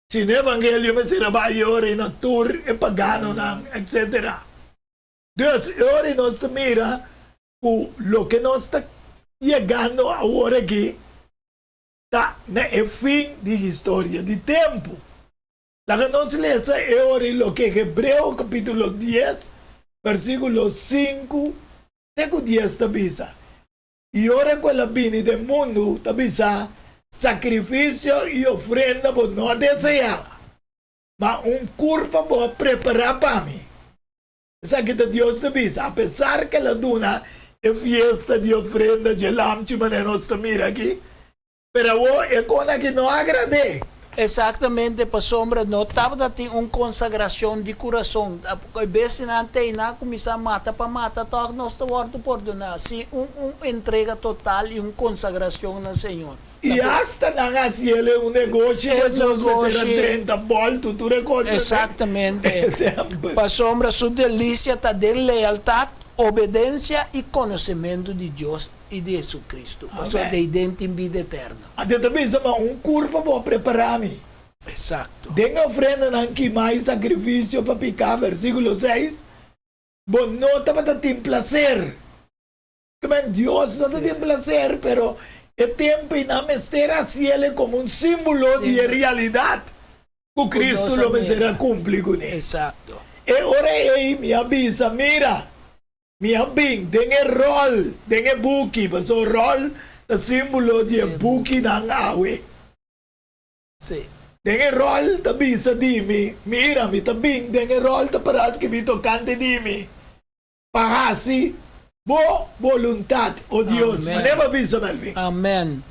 sino e evangelio mester a bai e ora ei na tur e paganonan, etsetera. Dus, e ora ei nos ta mira ku loke nos ta yegando awor aki ta na e fin di historia di tempu. Laga nos lesa e ora ei loke Hebreo kapítulo 10, versíkulo 5 Te ku dies ta bisa. I ora ku el a bini den mundu, ta bisa. Sakrifisio i ofrenda bo no a deseá, ma un kurpa bo a prepará pa mi. Esaki ta Dios ta bisa, apesar ku el a duna e fiesta di ofrenda dje lamchi manera nos ta mira aki, pero awor e kon aki no a agrad'é. Exactamente, pasobra no tabata tin un consagracion di curason. E bestianan te nan a cuminsa mata pa mata, toch nos ta wordo pordona sin un un entrega total y un consagracion na Señor. Y hasta nan a haci el un negoshi cu esos mester a drenta bolto tur e cosnan den Exactamente. e tempel. Pasobra su delicia ta den lealtad, obedencia y conocemento di Dios i di Jesucristo, pasobra Amen. di den tin bida eterno. Anto ta bisa, Ma un kurpa bo a prepará mi. Exacto. Den e ofrendanan kimá i sakrifisio pa piká, versíkulo seis, bo no tabata tin plaser. Kimen Dios no ta tin plaser, pero e tempu ei nan mester hasiel komo un símbolo di e realidat ku Kristu lo mester a kumpli kuné. Exacto. E ora ei mi a bisa, Mira, Mi a bin den e ròl, den e buki, pasobra ròl ta símbolo di e bukinan awe. Sí. Den e ròl ta bisa di mi, Mira, mi ta bin den e ròl ta pará skibí tokante di mi, pa hasi bo boluntat, o Dios. Amèn. Manera bo a bisa, Melvin. Amèn.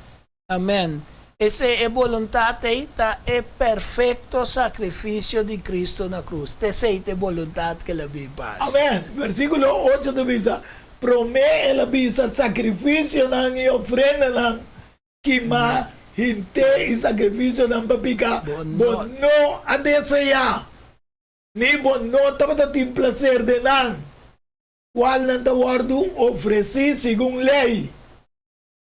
Amèn. Esei e boluntat ei ta e perfekto sakrifisio di Kristu na krus. T'esei ta e boluntat ku el a bin pa hasi. Amèn. Versíkulo ocho ta bisa, Promé el a bisa sakrifisionan i ofrendanan kimá hint'é i sakrifisionan pa piká bo no a deseá, ni bo no tabata tin plaser den nan, kualnan ta wòrdu ofresí segun lei.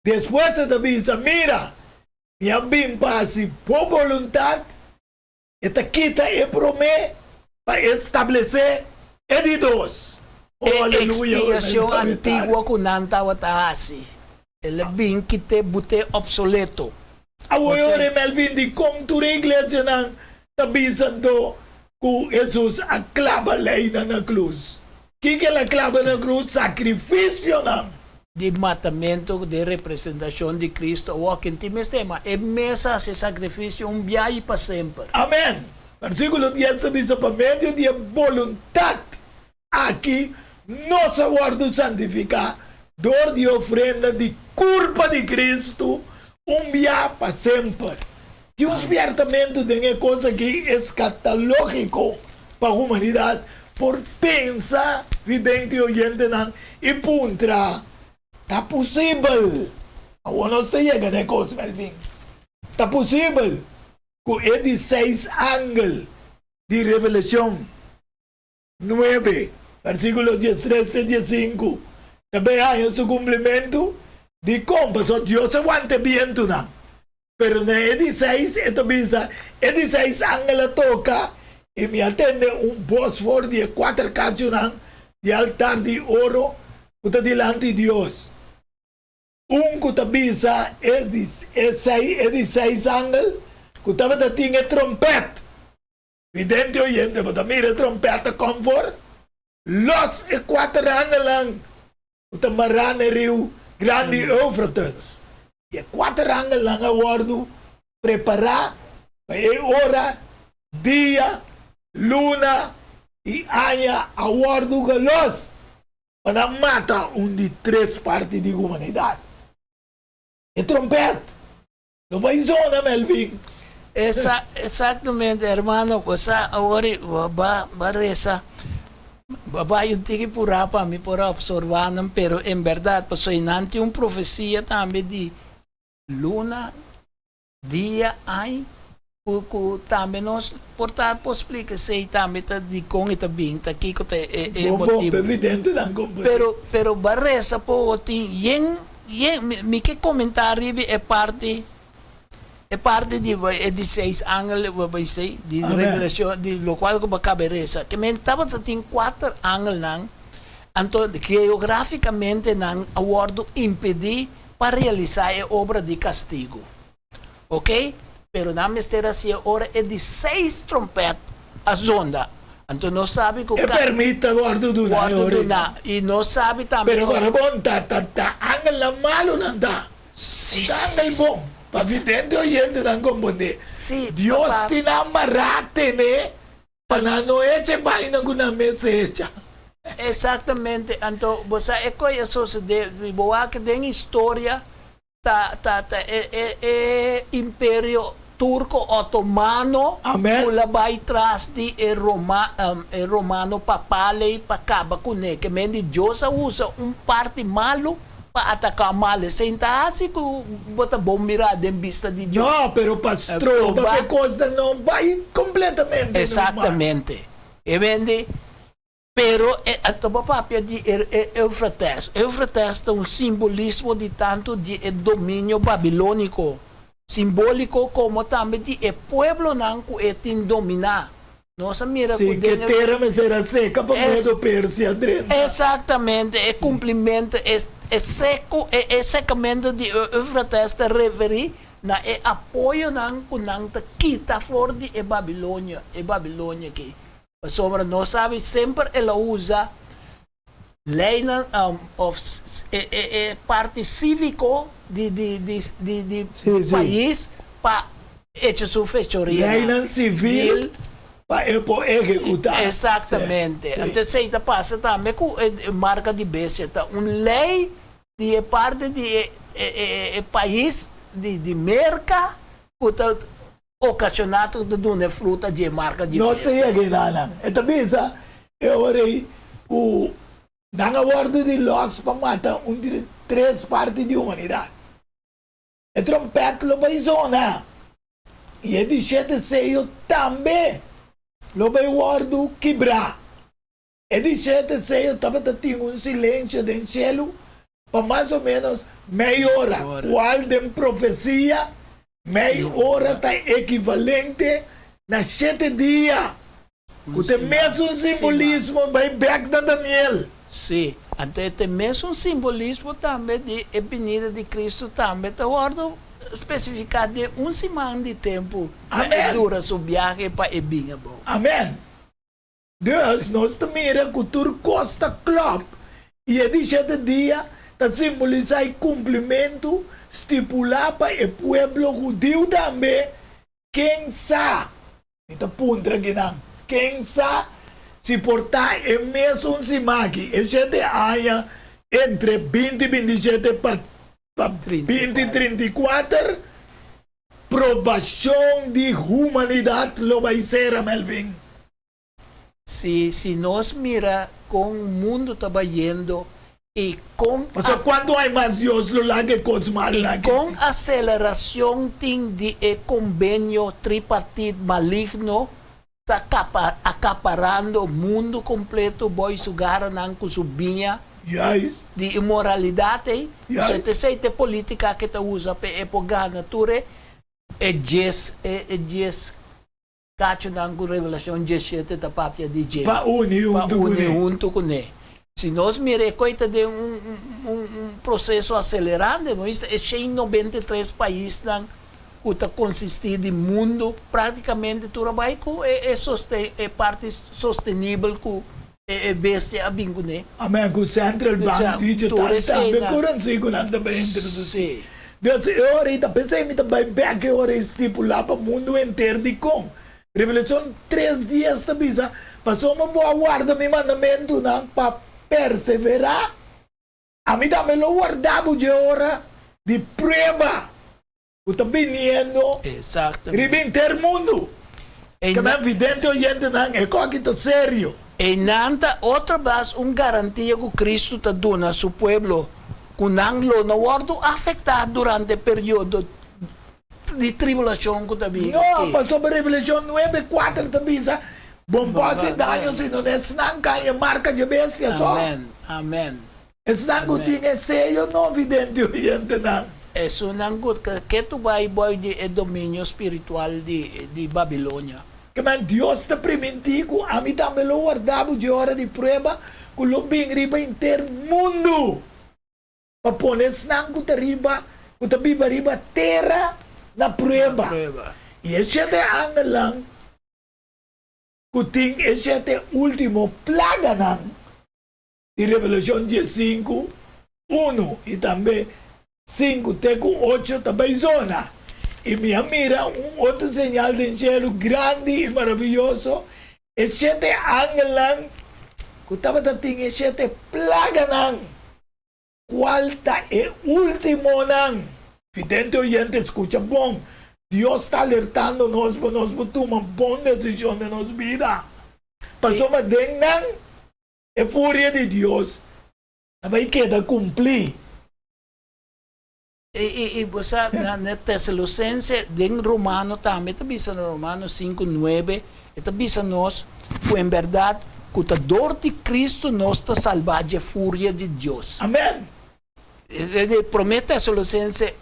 Despues e ta bisa, Mira, mi a bin pa hasi bo boluntat. E ta kita e promé pa establesé e di dos. Oh, E aleluya, ekspiashon antiguo ku nan tabata hasi, el a bin kit'é but'é opsoleto. Awor e ora Melvin di kon tur e iglesianan ta bisa anto ku Hesus a klaba leinan na krus? Kiko el a klaba na krus? Sakrifisionan. Di matamentu den representashon di Kristu awor ken tin mester, ma e mes a hasi e sakrifisio un bia i pa semper. Amen. Versíkulo dies ta bisa, Pa medio di e boluntat aki nos a wòrdu santifiká dor di e ofrenda di kurpa di Kristu un bia pa semper. Tin un spièrtamentu den e kos aki eskatalógiko pa humanidat por pensa, vidente i oyentenan, i puntra, Ta posibel? Awor nos ta yega na e kos, Melvin. Ta posibel ku e di seis angel di Revelashon nuebe, versíkulo diestres te diesinku, ta bay haña su kumplimentu? Dikon? Pasobra Dios a wanta e bientunan. Pero na e di seis e ta bisa, E di seis angel a toka, i mi a tende un bos for di e kuater kachunan di altar di oro ku ta dilanti Dios. Un ku ta bisa e di e di seis angel ku tabata tin e trompèt. Vidente oyente, bo ta mira e trompèt ta kòm for? Lòs e kuater angelnan ku ta mará na e riu grandi Eufrates. I e kuater angelnan a wòrdu prepará pa e ora, dia, luna i aña a wòrdu gelòs pa nan mata un di tres parti di humanidat. E trompèt No bai zona Melvin. Esa exactamente hermano bo sa awor bo ba ba resa bo bai un tiki purá pa mi por a obsorba nan pero en berdad pasobra nan tin un profecia tambe di luna dia aña ku ku tambe nos por ta por splika esei tambe ta dikon e ta bin ta kiko ta e e Bon bon motibu evidente nan komprende. pero pero ba resa por tin yen Yen, mi ke komentá riba e parti, e parti di e di seis angel, bo bai sei, di Revelashon, di lokual ku bo kaba e resa. Ke men tabata tin kuater angelnan, anto geografikamente nan a wòrdu impedí pa realisá e obra di kastigu. Ok, pero nan mester hasié ora e di seis trompèt a zonda. Anto nos sabi ku E pèrmit ta wòrdu duná e wòrdu ora ei. duná. I nos sabi tambe Pero ku. ora bon ta, ta, ta angelnan malu nan ta. Sí, Ta sí, angel sí. bon. Pa vidente oyentenan komprondé. Sí, Dios papá. tin nan mará tene pa nan no echa e baina ku nan mester echa. Exactamente. Anto bo sa e koe a sosodé, bo wak den historia ta ta ta e e e imperio Turko Otomano Amen. ku la bai tras di e Roma e Romano papal ei pa kaba kuné. Ke men di Dios a usa un parti malu pa ataká mal. Esei ta hasi ku bo ta bon mirá den bista di Dios. No, pero pa stroba Proba. ku e kosnan no bai kompletamente normal. Exactamente. E men di Pero e a topa papia di e e Eufrates. Eufrates ta un simbolismo di tantu di e dominio babilóniko, simbóliko, komo tambe di e pueblonan ku e tin dominá. Nos a mira ku Sí, ke den e. tera mester a seka pa Es. Medo Persia drenta. Exactamente, e kumplimentu, e e seku, e e sekamentu di e Eufrates ta referí na e apoyonan ku nan ta kita for di e Babilonia, e Babilonia aki. Pasobra nos sabi semper el a usa leynan of e parti civico di di di di di pais pa echa su fechoria. Leynan civil pa e por ehecuta. Exactamente. Anto esey ta pasa tambe cu e marca di bestia. Ta un ley di e parti di e e pais di di Merca cu ta Okashoná tur ta duna e fruta dje marka dje Nos ta bestia. yega einan. E ta bisa e ora ei ku nan a wòrdu di lòs pa mata un di tres parti di humanidat. E trompèt lo bai zona i e di shete seyo tambe lo bai wòrdu kibrá. E di shete seyo tabata tin un silensio den shelu pa mas o ménos mei ora, kual den profesia mei ora ta ekivalente na shete dia, ku ta e mesun simbolismo bai bèk na Daniel. Sí, anto e ta e mesun simbolismo tambe di e binida di Kristu tambe ta wòrdu spesifiká den un siman di tempu pa e dura su biahe pa e bin abou. Amèn. Dus nos ta mira ku tur kos ta klòp i e di shete dia ta simbolisá e kumplimentu stipulá pa e pueblo hudiu tambe. Ken sa, mi ta puntra kinan, ken sa si por ta e mesun siman aki, e shete aña entre binti 27 pa 2034, Probashon di humanidat lo bai sera, Melvin. Si, si nos mira kon mundu ta bayendo i kon. Pasobra kuantu hay mas Dios lo laga e kos mal I aki. kon aselerashon tin di e kombenio tripartit maligno ta kapa akaparando mundu kompleto boi su garanan ku su biña Juist. di inmoralidat ei. Juist. So t'esei t'e politika ke ta usa p'e e por gana tur e e djes e e djes kachunan ku Revelashon 17 ta papia di dje. Pa uni Pa huntu uni kuné. huntu kuné. Si nos mira e koi ta den un un un proseso aselerante, no ista e 193 paisnan ku ta konsistí di mundu práktikamente tur a bai ku e e sosten e parti sostenibel ku e e bestia a bin kuné. Amen, ku Central Bank Digital tambe currency ku nan ta bai introdusí. Dus e ora ei ta p'esei mi ta bai bèk e ora ei stipulá pa mundu henter dikon. Revelashon tres dies ta bisa, Pasobra bo a warda mi mandamentunan pa perseverá, ami tambe lo warda bo dje ora di prueba ku ta biniendo riba henter mundu. Kemen vidente oyentenan, e koki ta serio. Einan ta otro bes un garantia ku Kristu ta duna su pueblo ku nan lo no wòrdu afektá durante e periodo di tribulashon ku ta bini. No, pasobra Revelashon nuebe kuater ta bisa, Bo no por hasi daño sino na esnan ku haña e marka dje bestia so. Amen, amen. Esnan ku tin e seyo no vidente oyentenan. Esunnan ku ta ketu bai bou di e dominio spiritual di di Babilonia. Kemen Dios ta primintí ku ami tambe lo warda bo dje ora di prueba ku lo bin riba henter mundu. Pa pone esnan ku ta riba, ku ta biba riba tera na prueba. I e shete angelnan ku tin e shete último plaganan di Revelashon diesinku, unu i tambe sinku te ku ocho ta bai zona. I mi a mira un otro señal den shelu grandi i maraviyoso, e shete angelnan ku tabata tin e shete plaganan, kual ta e últimonan. Vidente oyente, skucha bon, Dios ta alertando nos pa nos por tuma bon desishon den nos bida. Pasobra den nan e furia di Dios ta bai keda kumplí. I bo sa, na Tesalosense, den Romano tambe ta bisa na Romano sinku nuebe, e ta bisa nos ku en bèrdat ku ta dor di Kristu nos ta salbá dje furia di Dios. Amèn! E promé Tesalosense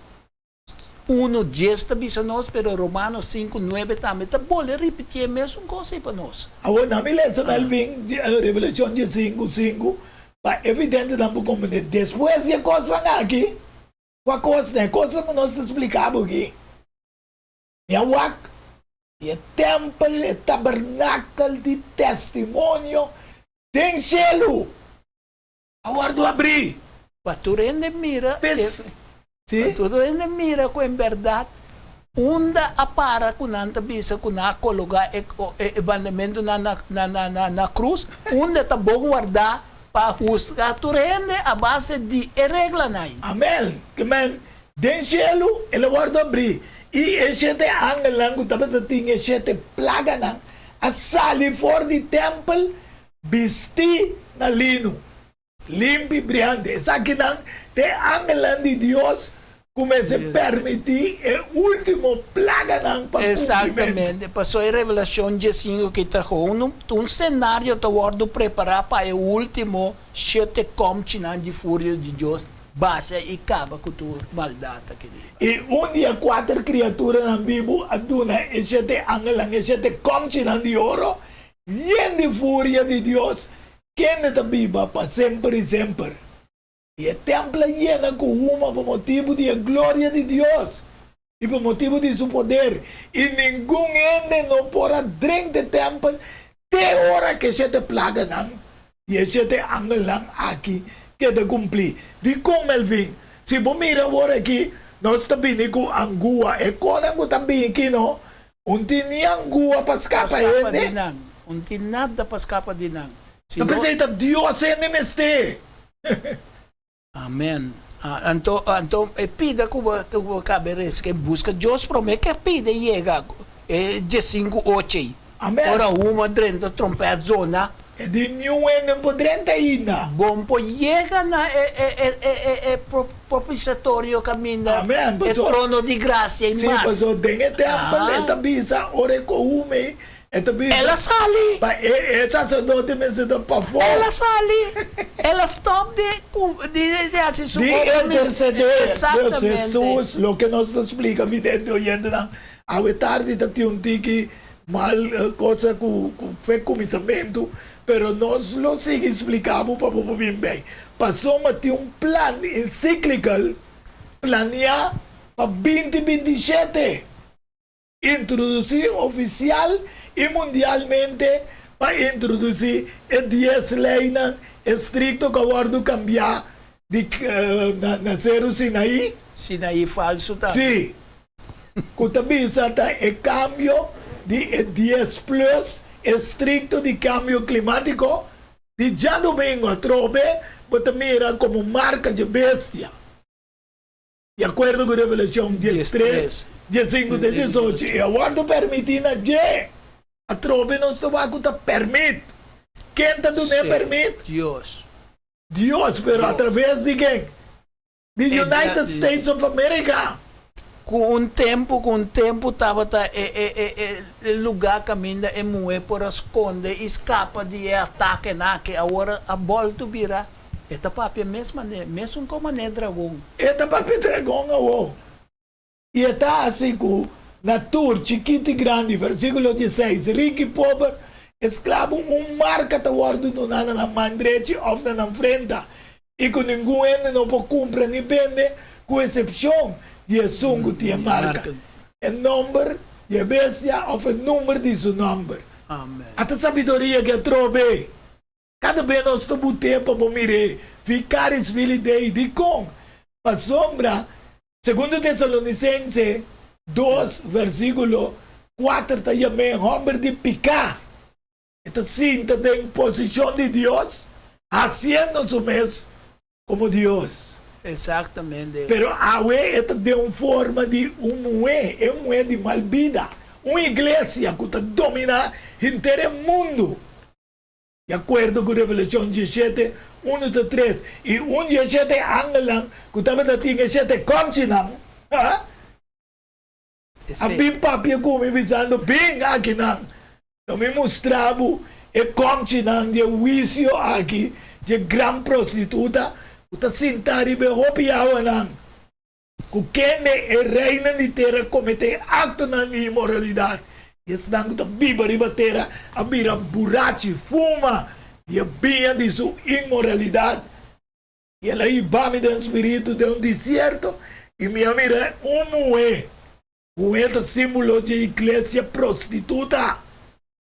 unu dies ta bisa nos, pero Romano sinku nuebe tambe ta bolbe ripití e mesun kos ei pa nos. Awor nan mi lesa Melvin Revelashon diesinku sinku Pa evidentenan por comprende despues di e cosnan aki, cua cosnan? E cosnan cu nos ta splica bo aki. Mi a wak di e tempel, e tabernakel di testimonio den cielu a wordo abri. Pa tur hende mira. Pa tur hende mira ku en bèrdat unda a para ku nan ta bisa ku nan a kologá e e bandamentunan na na krus, unda ta bon wardá pa husga tur hende a base di e reglanan ei. Amèn! Ke men, den shelu el a wòrdu abrí, i e shete angelnan ku tabata tin e shete plaganan a sali for di tèmpel bistí na linu. Limpi briante. Esakinan ta e angelnan di Dios ku mester permití e último plaganan pa kumplimentu. Exactamente. Pasobra e Revelacion diesinco ki ta gewoon un scenario ta wordo prepara pa e ultimo shete komchinan di furia di Dios basha i kaba ku tur maldat aki riba. I un di e kuater kriaturanan bibu a duna e shete angelnan e shete komchinan di oro yen di furia di Dios Kende ta biba pa semper i semper. I e tèmpel a yena ku huma pa motibu di e gloria di Dios i pa motibu di su poder, i ningun hende no por a drenta e tèmpel te ora ku e shete plaganan di e shete angelnan aki keda kumplí. Dikon, Melvin? Si bo mira awor aki, nos ta bini ku angua. E konan ku ta bini aki no Un tin ni angua pa skapa hende. Un tin nada pa skapa di nan. Ta p'esei ta Dios hende mester. Amen. Anto, anto e pida ku bo, ku bo kabe resa, ke buska Dios prome ke pida yega e diesinku ocho ei. Amen. Ora huma drenta trompèt zona. E di niun hende no por drenta ainda. Bo no por yega na e e e e e e propiciatorio kaminda Amen. e trono di gracia i Sí, mas. pasobra den e tèmpel e ta bisa ora e kohume ei, e ta bisa. El a sali. Pa e e saserdote mester ta pafó. El a sali. El a stòp di di di hasi su Di obra mis intersedé. Exactamente. Hesus, loke nos ta splika vidente oyentenan awe tardi ta tin un tiki Mal cosa cu fe cuminsamentu, pero nos lo sigui splica bo pa bo por bin bay. Pasobra tin un plan encyclical planea pa binti 27, introduci oficial y mundialmente pa introduci e dies leynan estricto cu a wordo cambia di na Ceru Sinaí. Sinaí falso tambe. Sí. Ku ta bisa ta e kambio di e dies plus estrikto di kambio klimátiko di djadumingu atrobe bo ta mira komo marka dje bestia. Di akuerdo ku Revelashon 13, 15 te 18 e a wòrdu pèrmití na dje. Atrobe nos ta wak ku ta pèrmit. Ken ta dun'é pèrmit? Dios. Dios, pero atraves di ken? Di United States of America. Ku un tempu, ku un tempu tabata e e e e e lugá kaminda e muhé por a skonde i skapa di e atakenan aki, awor a bòltu bira, e ta papia mes manera, mesun kon manera dragon. E ta papia dragon awor. I e ta hasi ku na tur, chikit i grandi, versíkulo dieseis, rik i pober, esklabu, un marka ta wòrdu duná na nan man drechi òf na nan frenta, i ku ningun hende no por kumpra ni bende, ku esepshon di esun ku tin e marka, e nòmber di e bestia òf e number di su nòmber. Ata sabiduria ke atrobe! Kada be nos ta but'é pa bo mir'é, Vicaris Filii Dei. Dikon? Pasobra, segundo Tesalonisense. 2 versíkulo 4 ta yam'é hòmber di piká. E ta sinta den posishon di Dios, hasiendo su mes komo Dios. Exactamente. Pero awe e ta den un forma di un muhé, e muhé di mal bida, un iglesia ku ta dominá henter e mundu. Di akuerdo ku Revelashon diesshete, unu ta tres, i un di e shete angelnan ku tabata tin e shete kòmchinan, a bin papia ku mi bisando, Bin akinan, Lo mi mustra bo e kòmchinan di e huisio aki dje gran prostituta ku ta sintá riba e hopi awanan, ku kende e reinan di tera kometé aktonan di inmoralidat, i esnan ku ta biba riba tera a bira burachi, fuma di e biña di su inmoralidat. I el a hiba mi den spiritu den un desierto, i mi a mira un muhé. Muhé ta símbolo dje iglesia prostituta.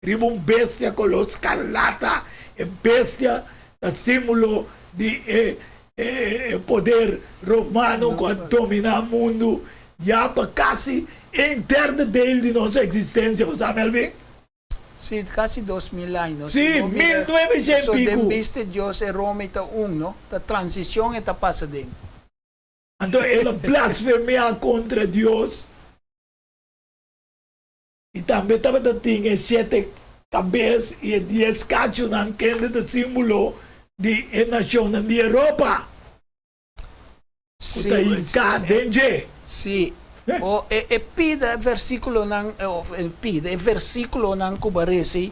Riba un bestia koló skarlata. E bestia ta símbolo di e e poder romano ku a dominá mundu ya pa kasi henter de deel di nos eksistensia. Bo sa, Melvin? Sí, kasi 2000 aña, no? Sí, 1900 So piku. Den bista Dios e Roma ta un, no? Ta transishon e ta pasa den. Anto el a blasfemiá kontra Dios, i tambe tabata tin e shete kabes i e dies kachunan, kende ta símbolo di e nashonnan di Europa ku ta hinká den dje. Sí, o e pida e versíkulonan, òf e pida e versíkulonan ku bo a resi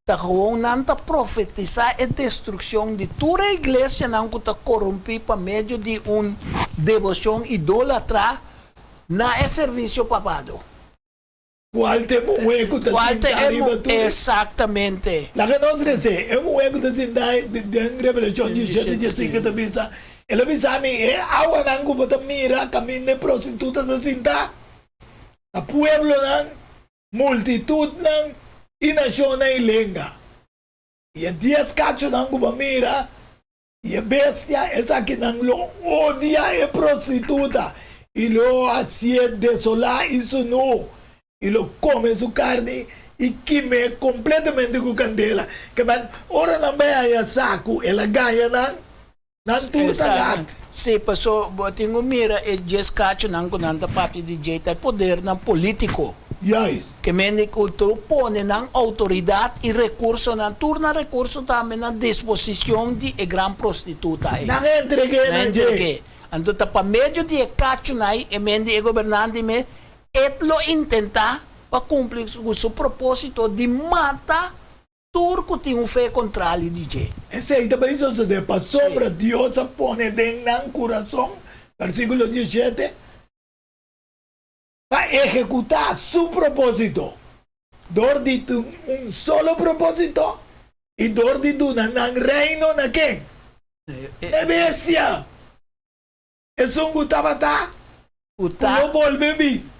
Ta gewoon nan ta profetisá e destrukshon di tur e iglesianan ku ta korumpí pa medio di un deboshon idólatra na e servisio papado. Kual ta e muhé ku ta sintá riba tur e. Eksaktamente. Laga nos resé, e muhé ku ta sintá den Revelashon diesshete diesinku ta bisa, El a bisa mi, E awanan ku bo ta mira kaminda e prostituta ta sintá, ta pueblonan multitutnan i nashonnan i lenga. I e dies kachunan ku bo mira i e bestia, esakinan lo odia e prostituta i lo hasié desolá i sunú, i lo kome su karni i kim'é kompletamente ku kandela. Kemen, ora nan bai haña sa ku el a gaña nan, Nan tur ta gat. Sí, paso bo tin ku mira e djes kachunan ku nan ta papia di dje ta e podernan polítiko. Juist. Ke mende ku tur pone nan outoridat i rekursonan, tur nan rekurso tambe na disposishon di e gran prostituta ei. Nan a entreg'é Nan na dje. entreg'é. Anto ta pa medio di e kachunan ei, e mende e gobernante mes, e lo intentá pa kumpli ku su propósito di mata Tur ku tin un fe kontrali di dje. Esei ta bai sosodé pasobra Dios a pone den nan kurason, versíkulo diesshete, pa ehekutá su propósito, dor di tin un solo propósito i dor di duna nan reino na ken? Na e bestia! Esun ku tabata, Ku ku ta. lo bolbe bin.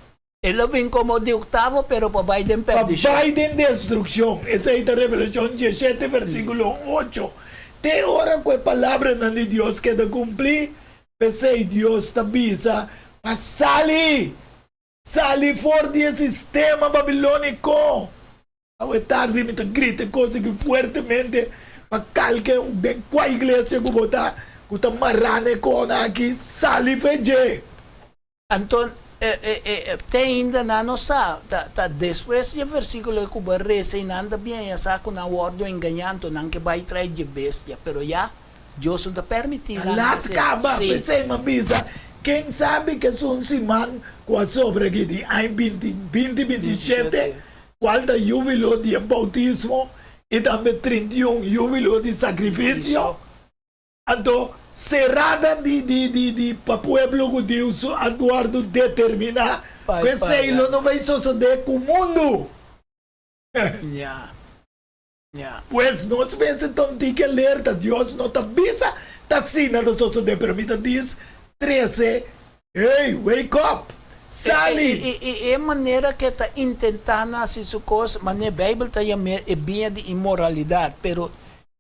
E lo bin komo di oktavo, pero pa bai den Pa perdishon. bai den destrukshon. Esei ta Revelashon diesshete versíkulo ocho. Te ora ku e palabranan di Dios keda kumplí, p'esei Dios ta bisa pa sali! Sali for di e sistema babilóniko! Awe tardi mi ta grita e kos aki fuertemente pa kalke den kua iglesia ku bo ta ku ta mará na e kona aki sali fe dje. Anto te ainda nan no sa, ta despues di e versikulo ku bo a resa i nan ta bien ya sa ku nan wòrdu engañá anto nan ke bai tras dje bestia, pero ya Dios no ta permití Ta nan lat hasi. kaba, Sí. p'esei mi a bisa, ken sabi ku esun siman ku a sobra aki di aña binti binti 27, Cual ta jubilo di e bautismo y tambe 31 jubilo di sacrificio? Anto cerada di di di di pa pueblo hudiu su a wordo determina cu esey lo no bay sosode cu mundo. Pues nos mester ta un tiki alerta, Dios no ta bisa ta asina ta sosode, pero mi ta dis trece, hey, wake up, sali! I e manera ku e ta intentá na hasi su kos, manera Beibel ta yam'é e biña di inmoralidat, pero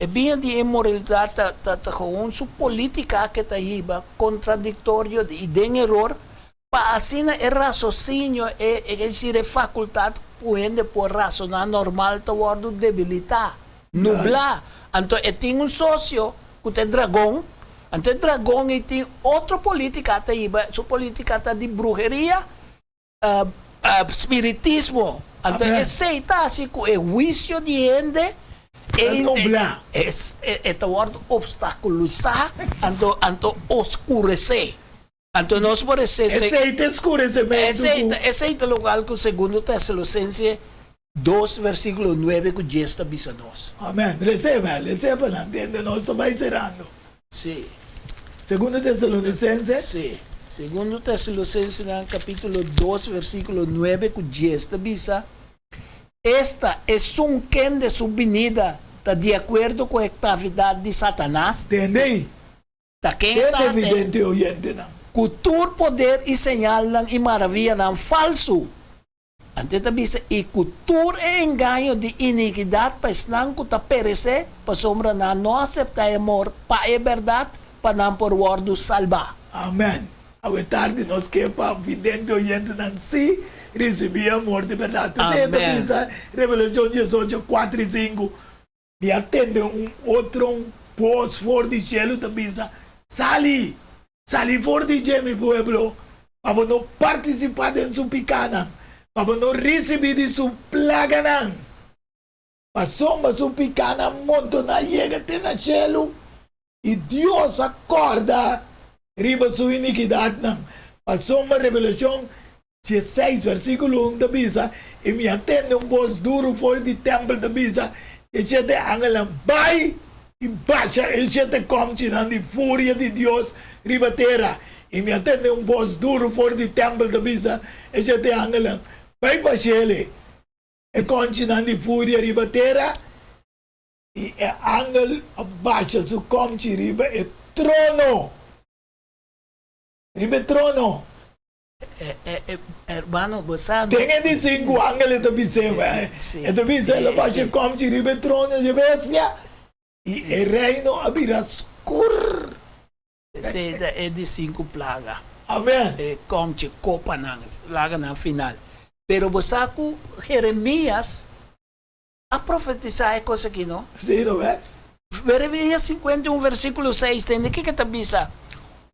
e biña di inmoralidat ta ta ta gewoon su polítika ku e ta hiba, kontradiktorio i den eror. Pa asina e rasosinio, e es decir e facultad ku hende por rasoná normal ta wòrdu debilitá, nublá. Anto e tin un sosio ku ta e dragon, anto e dragon ei tin otro politica ta hiba, su politica ta di bruheria, spiritismo. Anto esei ta hasi ku e huisio di hende Ta nublá. E ta wòrdu obstakulisá, anto anto oskuresé. Anto nos por esei. Esei ta eskuresementu ku. Esei ta lokual ku Segundo Tesalonisense dos versíkulo nuebe ku dies ta bisa nos. Amèn. Reseba, reseba pa nan tende nos ta bai serando. Sí. Segundo Tesalonisense. Sí. Segundo Tesalonisensenan kapítulo dos versíkulo nuebe ku dies ta bisa, Esta esun kende su binida ta di akuerdo ku e aktavidat di Satanas. Tende. Ta ken e Tende tate? vidente oyentenan. Ku tur poder i señalnan i maravianan falsu. Anto e ta bisa, I ku tur e engaño di inikidat pa esnan ku ta peresé, pasobra nan no aseptá e amor pa e bèrdat, pa nan por wòrdu salbá. Amèn. Awe tardi nos ke pa vidente oyentenan sí risibí e amor di bèrdat. P'esei e ta bisa, Revelashon diesocho, kuater i sinku, Mi a tende un otro bos for di shelu ta bisa, Sali! Sali for di dje, mi pueblo, pa bo no partisipá den su pikánan, pa bo no risibí di su plaganan. Pasobra su pikánan montoná yega te na shelu, I Dios a kòrda riba su inikidatnan. Pasobra Revelashon diesseis versíkulo un ta bisa, I mi a tende un bos duru for di tèmpel ta bisa e shete angelnan, Bai i basha e shete kòmchinan di furia di Dios riba tera. I mi a tende un bos duru for di tèmpel ta bisa e shete angelnan, Bai bash'el e kòmchinan di furia riba tera. I e angel a basha su komchi riba e trono. Riba e trono. Hermano, bo sa. Den e di sinku angel e ta bis'é, e ta bisa, el a basha e komchi riba e trono dje bestia, i e reino a bira skur. Esei ta e di sinku plaga. Amen. E komchi, kopanan, plaganan final. Pero bo sa ku Jeremias a profetisá e kos aki, no? Sí, Robert. Jeremías 51 versíkulo 6 tende kiko ta bisa,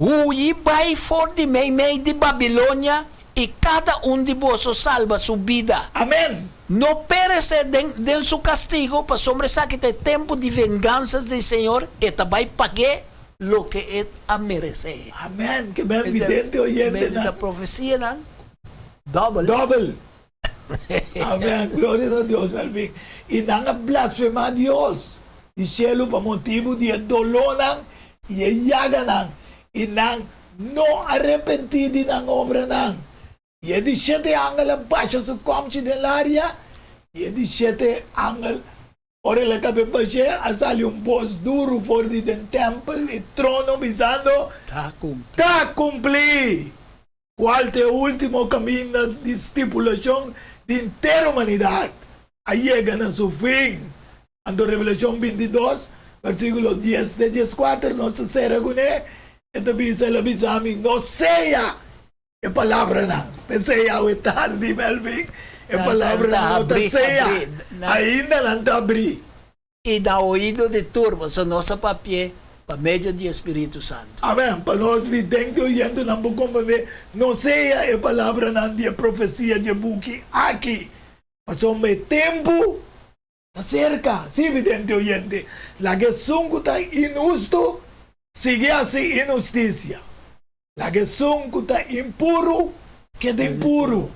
Huyi bai for di meimei di Babilonia i kada un di boso salba su bida. Amèn! No peresé den den su kastigo, pasobra esaki ta e tempu di vengansas di Señor, e ta bai pag'é loke e a meresé. Amèn! Ke ben vidente oyentenan. Ta profesianan dòbel. Dòbel. Amèn, gloria na Dios, Melvin. I nan a blasfemá Dios di shelu pa motibu di e dolónan i e yaganan, i nan no a repentí di nan obranan. I e di shete angel a basha su kòmchi den laria, i e di shete angel, ora el a kab'é bash'é, a sali un bos duru for di den tèmpel i trono, bisando, Ta kumplí! Ta kumplí! Cual ta e ultimo caminda di stipulacion di henter humanidad a yega na su fin. Anto Revelacion bintidos, versiculo dies te diescuater nos ta cera cune, e ta bisa, El a bisa mi, No sea e palabranan. P'esei awe tardi, Melvin, e palabranan no ta sea, ainda nan ta abri. I na oido di tur, pasobra nos a papi'é pa medio di e Spiritu Santu. Amèn. Pa nos vidente oyentenan por komprendé, no sea e palabranan di e profesia dje buki aki, pasobra e tempu ta serka. Sí, vidente oyente, laga esun ku ta inhustu sigui hasi inhustisia, laga esun ku ta impuru keda impuru.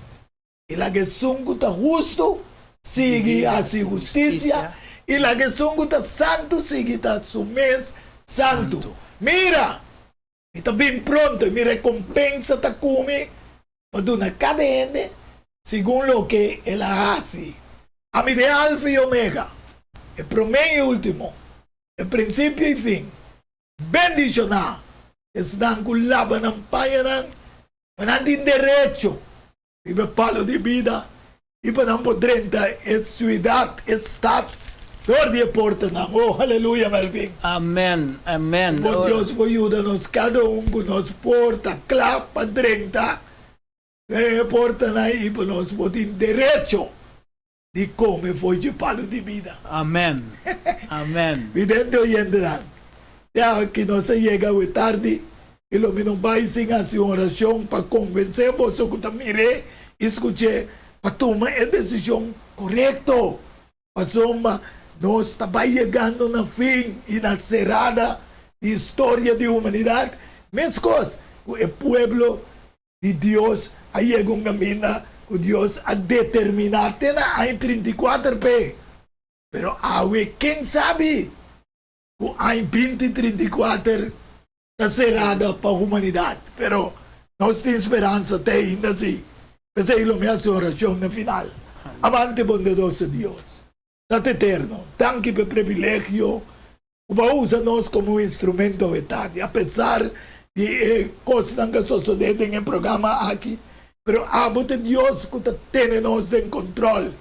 I laga esun ku ta hustu sigui hasi hustisia, i laga esun ku ta santu sigui ta su mes santu. Mira! Mi ta bin pronto, i mi rekompensa ta ku mi pa duna kada hende segun loke el a hasi. Ami ta e Alfa i Omega, e promé i último, e prinsipio i fin. Bendishoná esnan ku laba nan pañanan, pa nan tin derecho riba e palu di bida i pa nan por drenta e siudat, e stat, dor di e portanan. Oh, aleluya, Melvin! Amen, amen. Bon Dios por yuda nos kada un ku nos por ta kla pa drenta. Den e portanan ei pa nos por tin derecho di kome for dje palu di bida. Amen. Amen. Vidente oyentenan, te aki nos a yega awe tardi i lo mi no bai sin hasi un orashon pa konvensé boso ku ta mir'é i skuch'é pa tuma e desishon korekto. Pasobra nos ta bai yegando na fin i na serada di historia di humanidat, meskos ku e pueblo di Dios a yega un kaminda ku Dios a determiná te na aña 34 p'e. Pero awe ken sabi ku aña 2034 ta serada pa humanidat? Pero nos tin speransa te ainda si. P'esei lo mi hasi un orashon na final. Amante bondadoso Dios, Tata Eterno, danki p'e privilegio Ku bo a usa nos komo un instrumento awe tardi, apesar di e kosnan ku a sosodé den e programa aki, pero abo ta Dios ku ta tene nos den kontròl.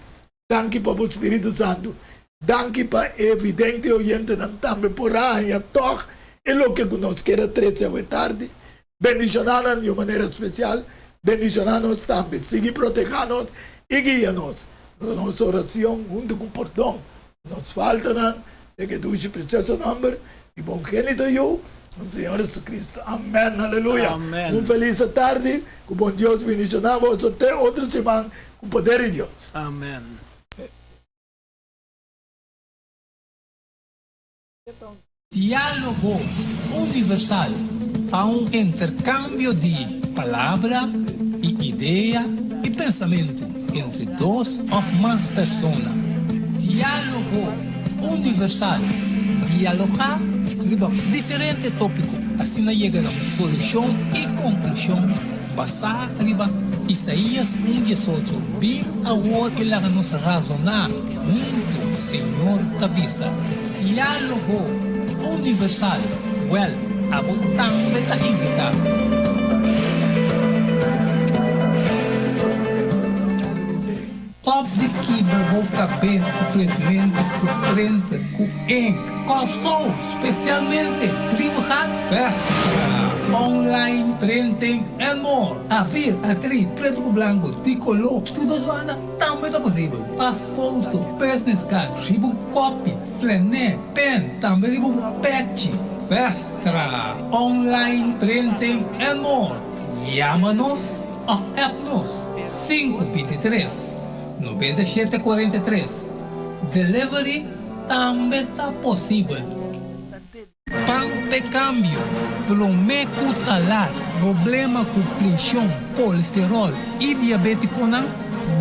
Danki pa bo Spiritu Santu. Danki pa e vidente i oyentenan tambe por a haña tòg e loke ku nos kier a trese awe tardi. Bendishoná nan di un manera spesial. Bendishoná nos tambe. Sigui protehá nos i guia nos. Nos oracion hunto cu pordon di nos faltanan den e dushi precioso nomber di bo ungenito Yu, nos Señor Jesucristo. Amen. Aleluya. Amen. Un feliz tardi. Cu bon Dios bendiciona boso te otro siman cu poder di Dios. Amen. Diálogo Universal ta un interkambio di palabra i idea i pensamentu entre dos òf mas persona. Diálogo Universal, dialogá riba diferente tópiko, asina yega na un solushon i konklushon basá riba Isaías un diesocho, Bin awor i laga nos razoná huntu, Señor ta bisa. Diálogo Universal, Wèl, abo tambe ta invitá. Stop di kibra bo kabes ku pletmentu, ku prenter, ku ink. Kòrsou, spesialmente Brievengat, Festa, Online Printing and more. A-vier, A-tri, pretu ku blanku, di koló, tur dos banda. Tambe ta posibel pas foto, business card, riba un kopi, flené, pen, tambe riba un pechi. Vestra, online printing and more. Yama nos of app nos 523 97 43. Delivery tambe ta posibel. Pan p'e kambio, promé ku ta lat. Problema ku preshon, kolesteròl i diabétikonan,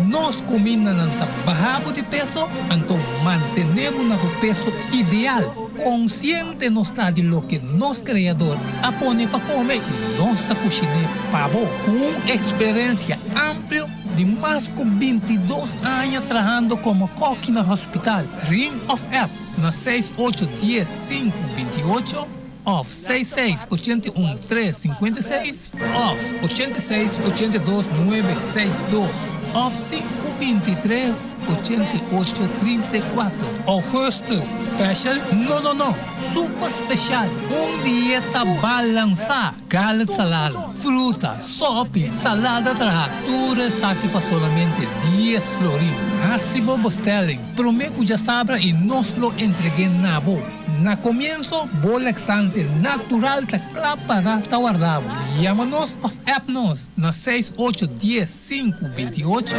nos kumindanan ta baha bo di peso, anto mantené bo na bo peso ideal. Konsiente nos ta di loke nos Kreador a pone pa kome i nos ta kushiné pa bo. Ku un eksperensia amplio di mas ku 22 aña trahando komo kòki na hospital, ring òf app. Na seis ocho dies sinku 28 òf seis seis 81 tres 56 òf 86 82 nuebe seis dos òf sinku 23 88 34. Augustus Special? No no no! Super special! Un dieta balansá! Garlic salad, fruta, sopi, salada traha, tur esaki pa solamente dies florin. Hasi bo bestelling prome ku djasabra i nos lo entreg'é na bo. Na komienso, bo laxante natural ta kla para ta warda bo. Yama nos òf app nos na seis ocho dies sinku 28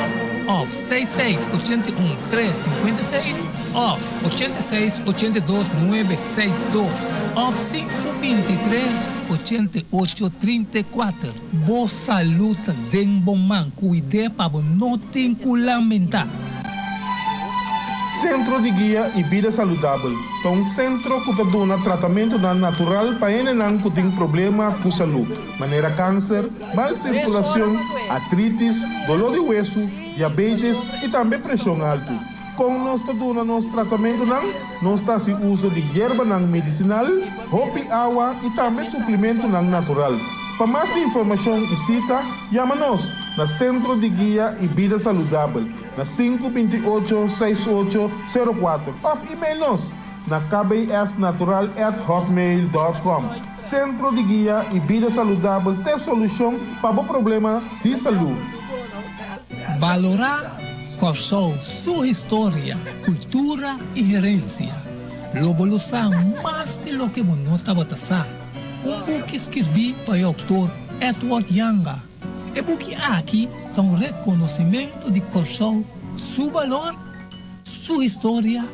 òf seis seis 81 tres 56 òf 86 82 nuebe seis dos òf sinku 23 88 34. Bo salud ta den bo man, cuid'é pa bo no tin cu lamenta. Sentro di Guia i Bida Saludabel ta un sentro ku ta duna tratamentunan natural pa hendenan ku tin problema ku salú, manera kanser, mal sirkulashon, artritis, doló di wesu, diabetes i tambe preshon altu. Kon nos ta duna nos tratamentunan? Nos ta hasi uso di yerbanan medisinal, hopi awa i tambe suplimentunan natural. Pa mas informashon i sita, yama nos na Sentro di Guia i Bida Saludabel na sinku 28 seis ocho sero kuater òf email nos na kbsnatural at hotmail dòt kòm. Sentro di Guia i Bida Saludabel t'e solushon pa bo problema di salú. Balorá Kòrsou su historia, kultura i herensia. Lo bo lo sa mas di loke bo no tabata sa. Un buki skirbí pa e outor Edward Janga. E buki aki ta un rekonosimentu di Kòrsou su balor, su historia,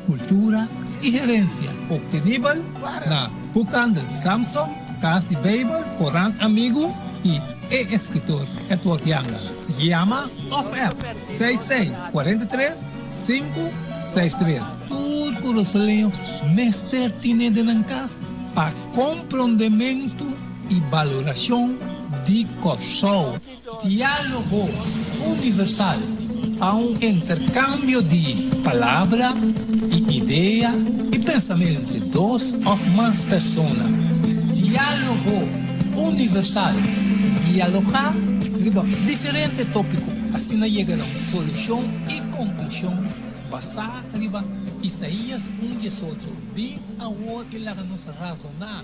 kultura i herensia. Optenibel na Boekhandel Samson, Kas di Beibel, Korant Amigu i e eskritor Edward Janga. Yama òf app 66 43 563. Tur Kurasoleño mester tine den nan kas pa komprondementu i balorashon di Kòrsou. Diálogo Universal ta un interkambio di palabra i idea i pensamentu entre dos òf mas persona. Diálogo Universal, dialogá riba diferente tópiko asina yega na un solushon i konklushon basá riba Isaías un diesocho. Bin awor i laga nos razoná.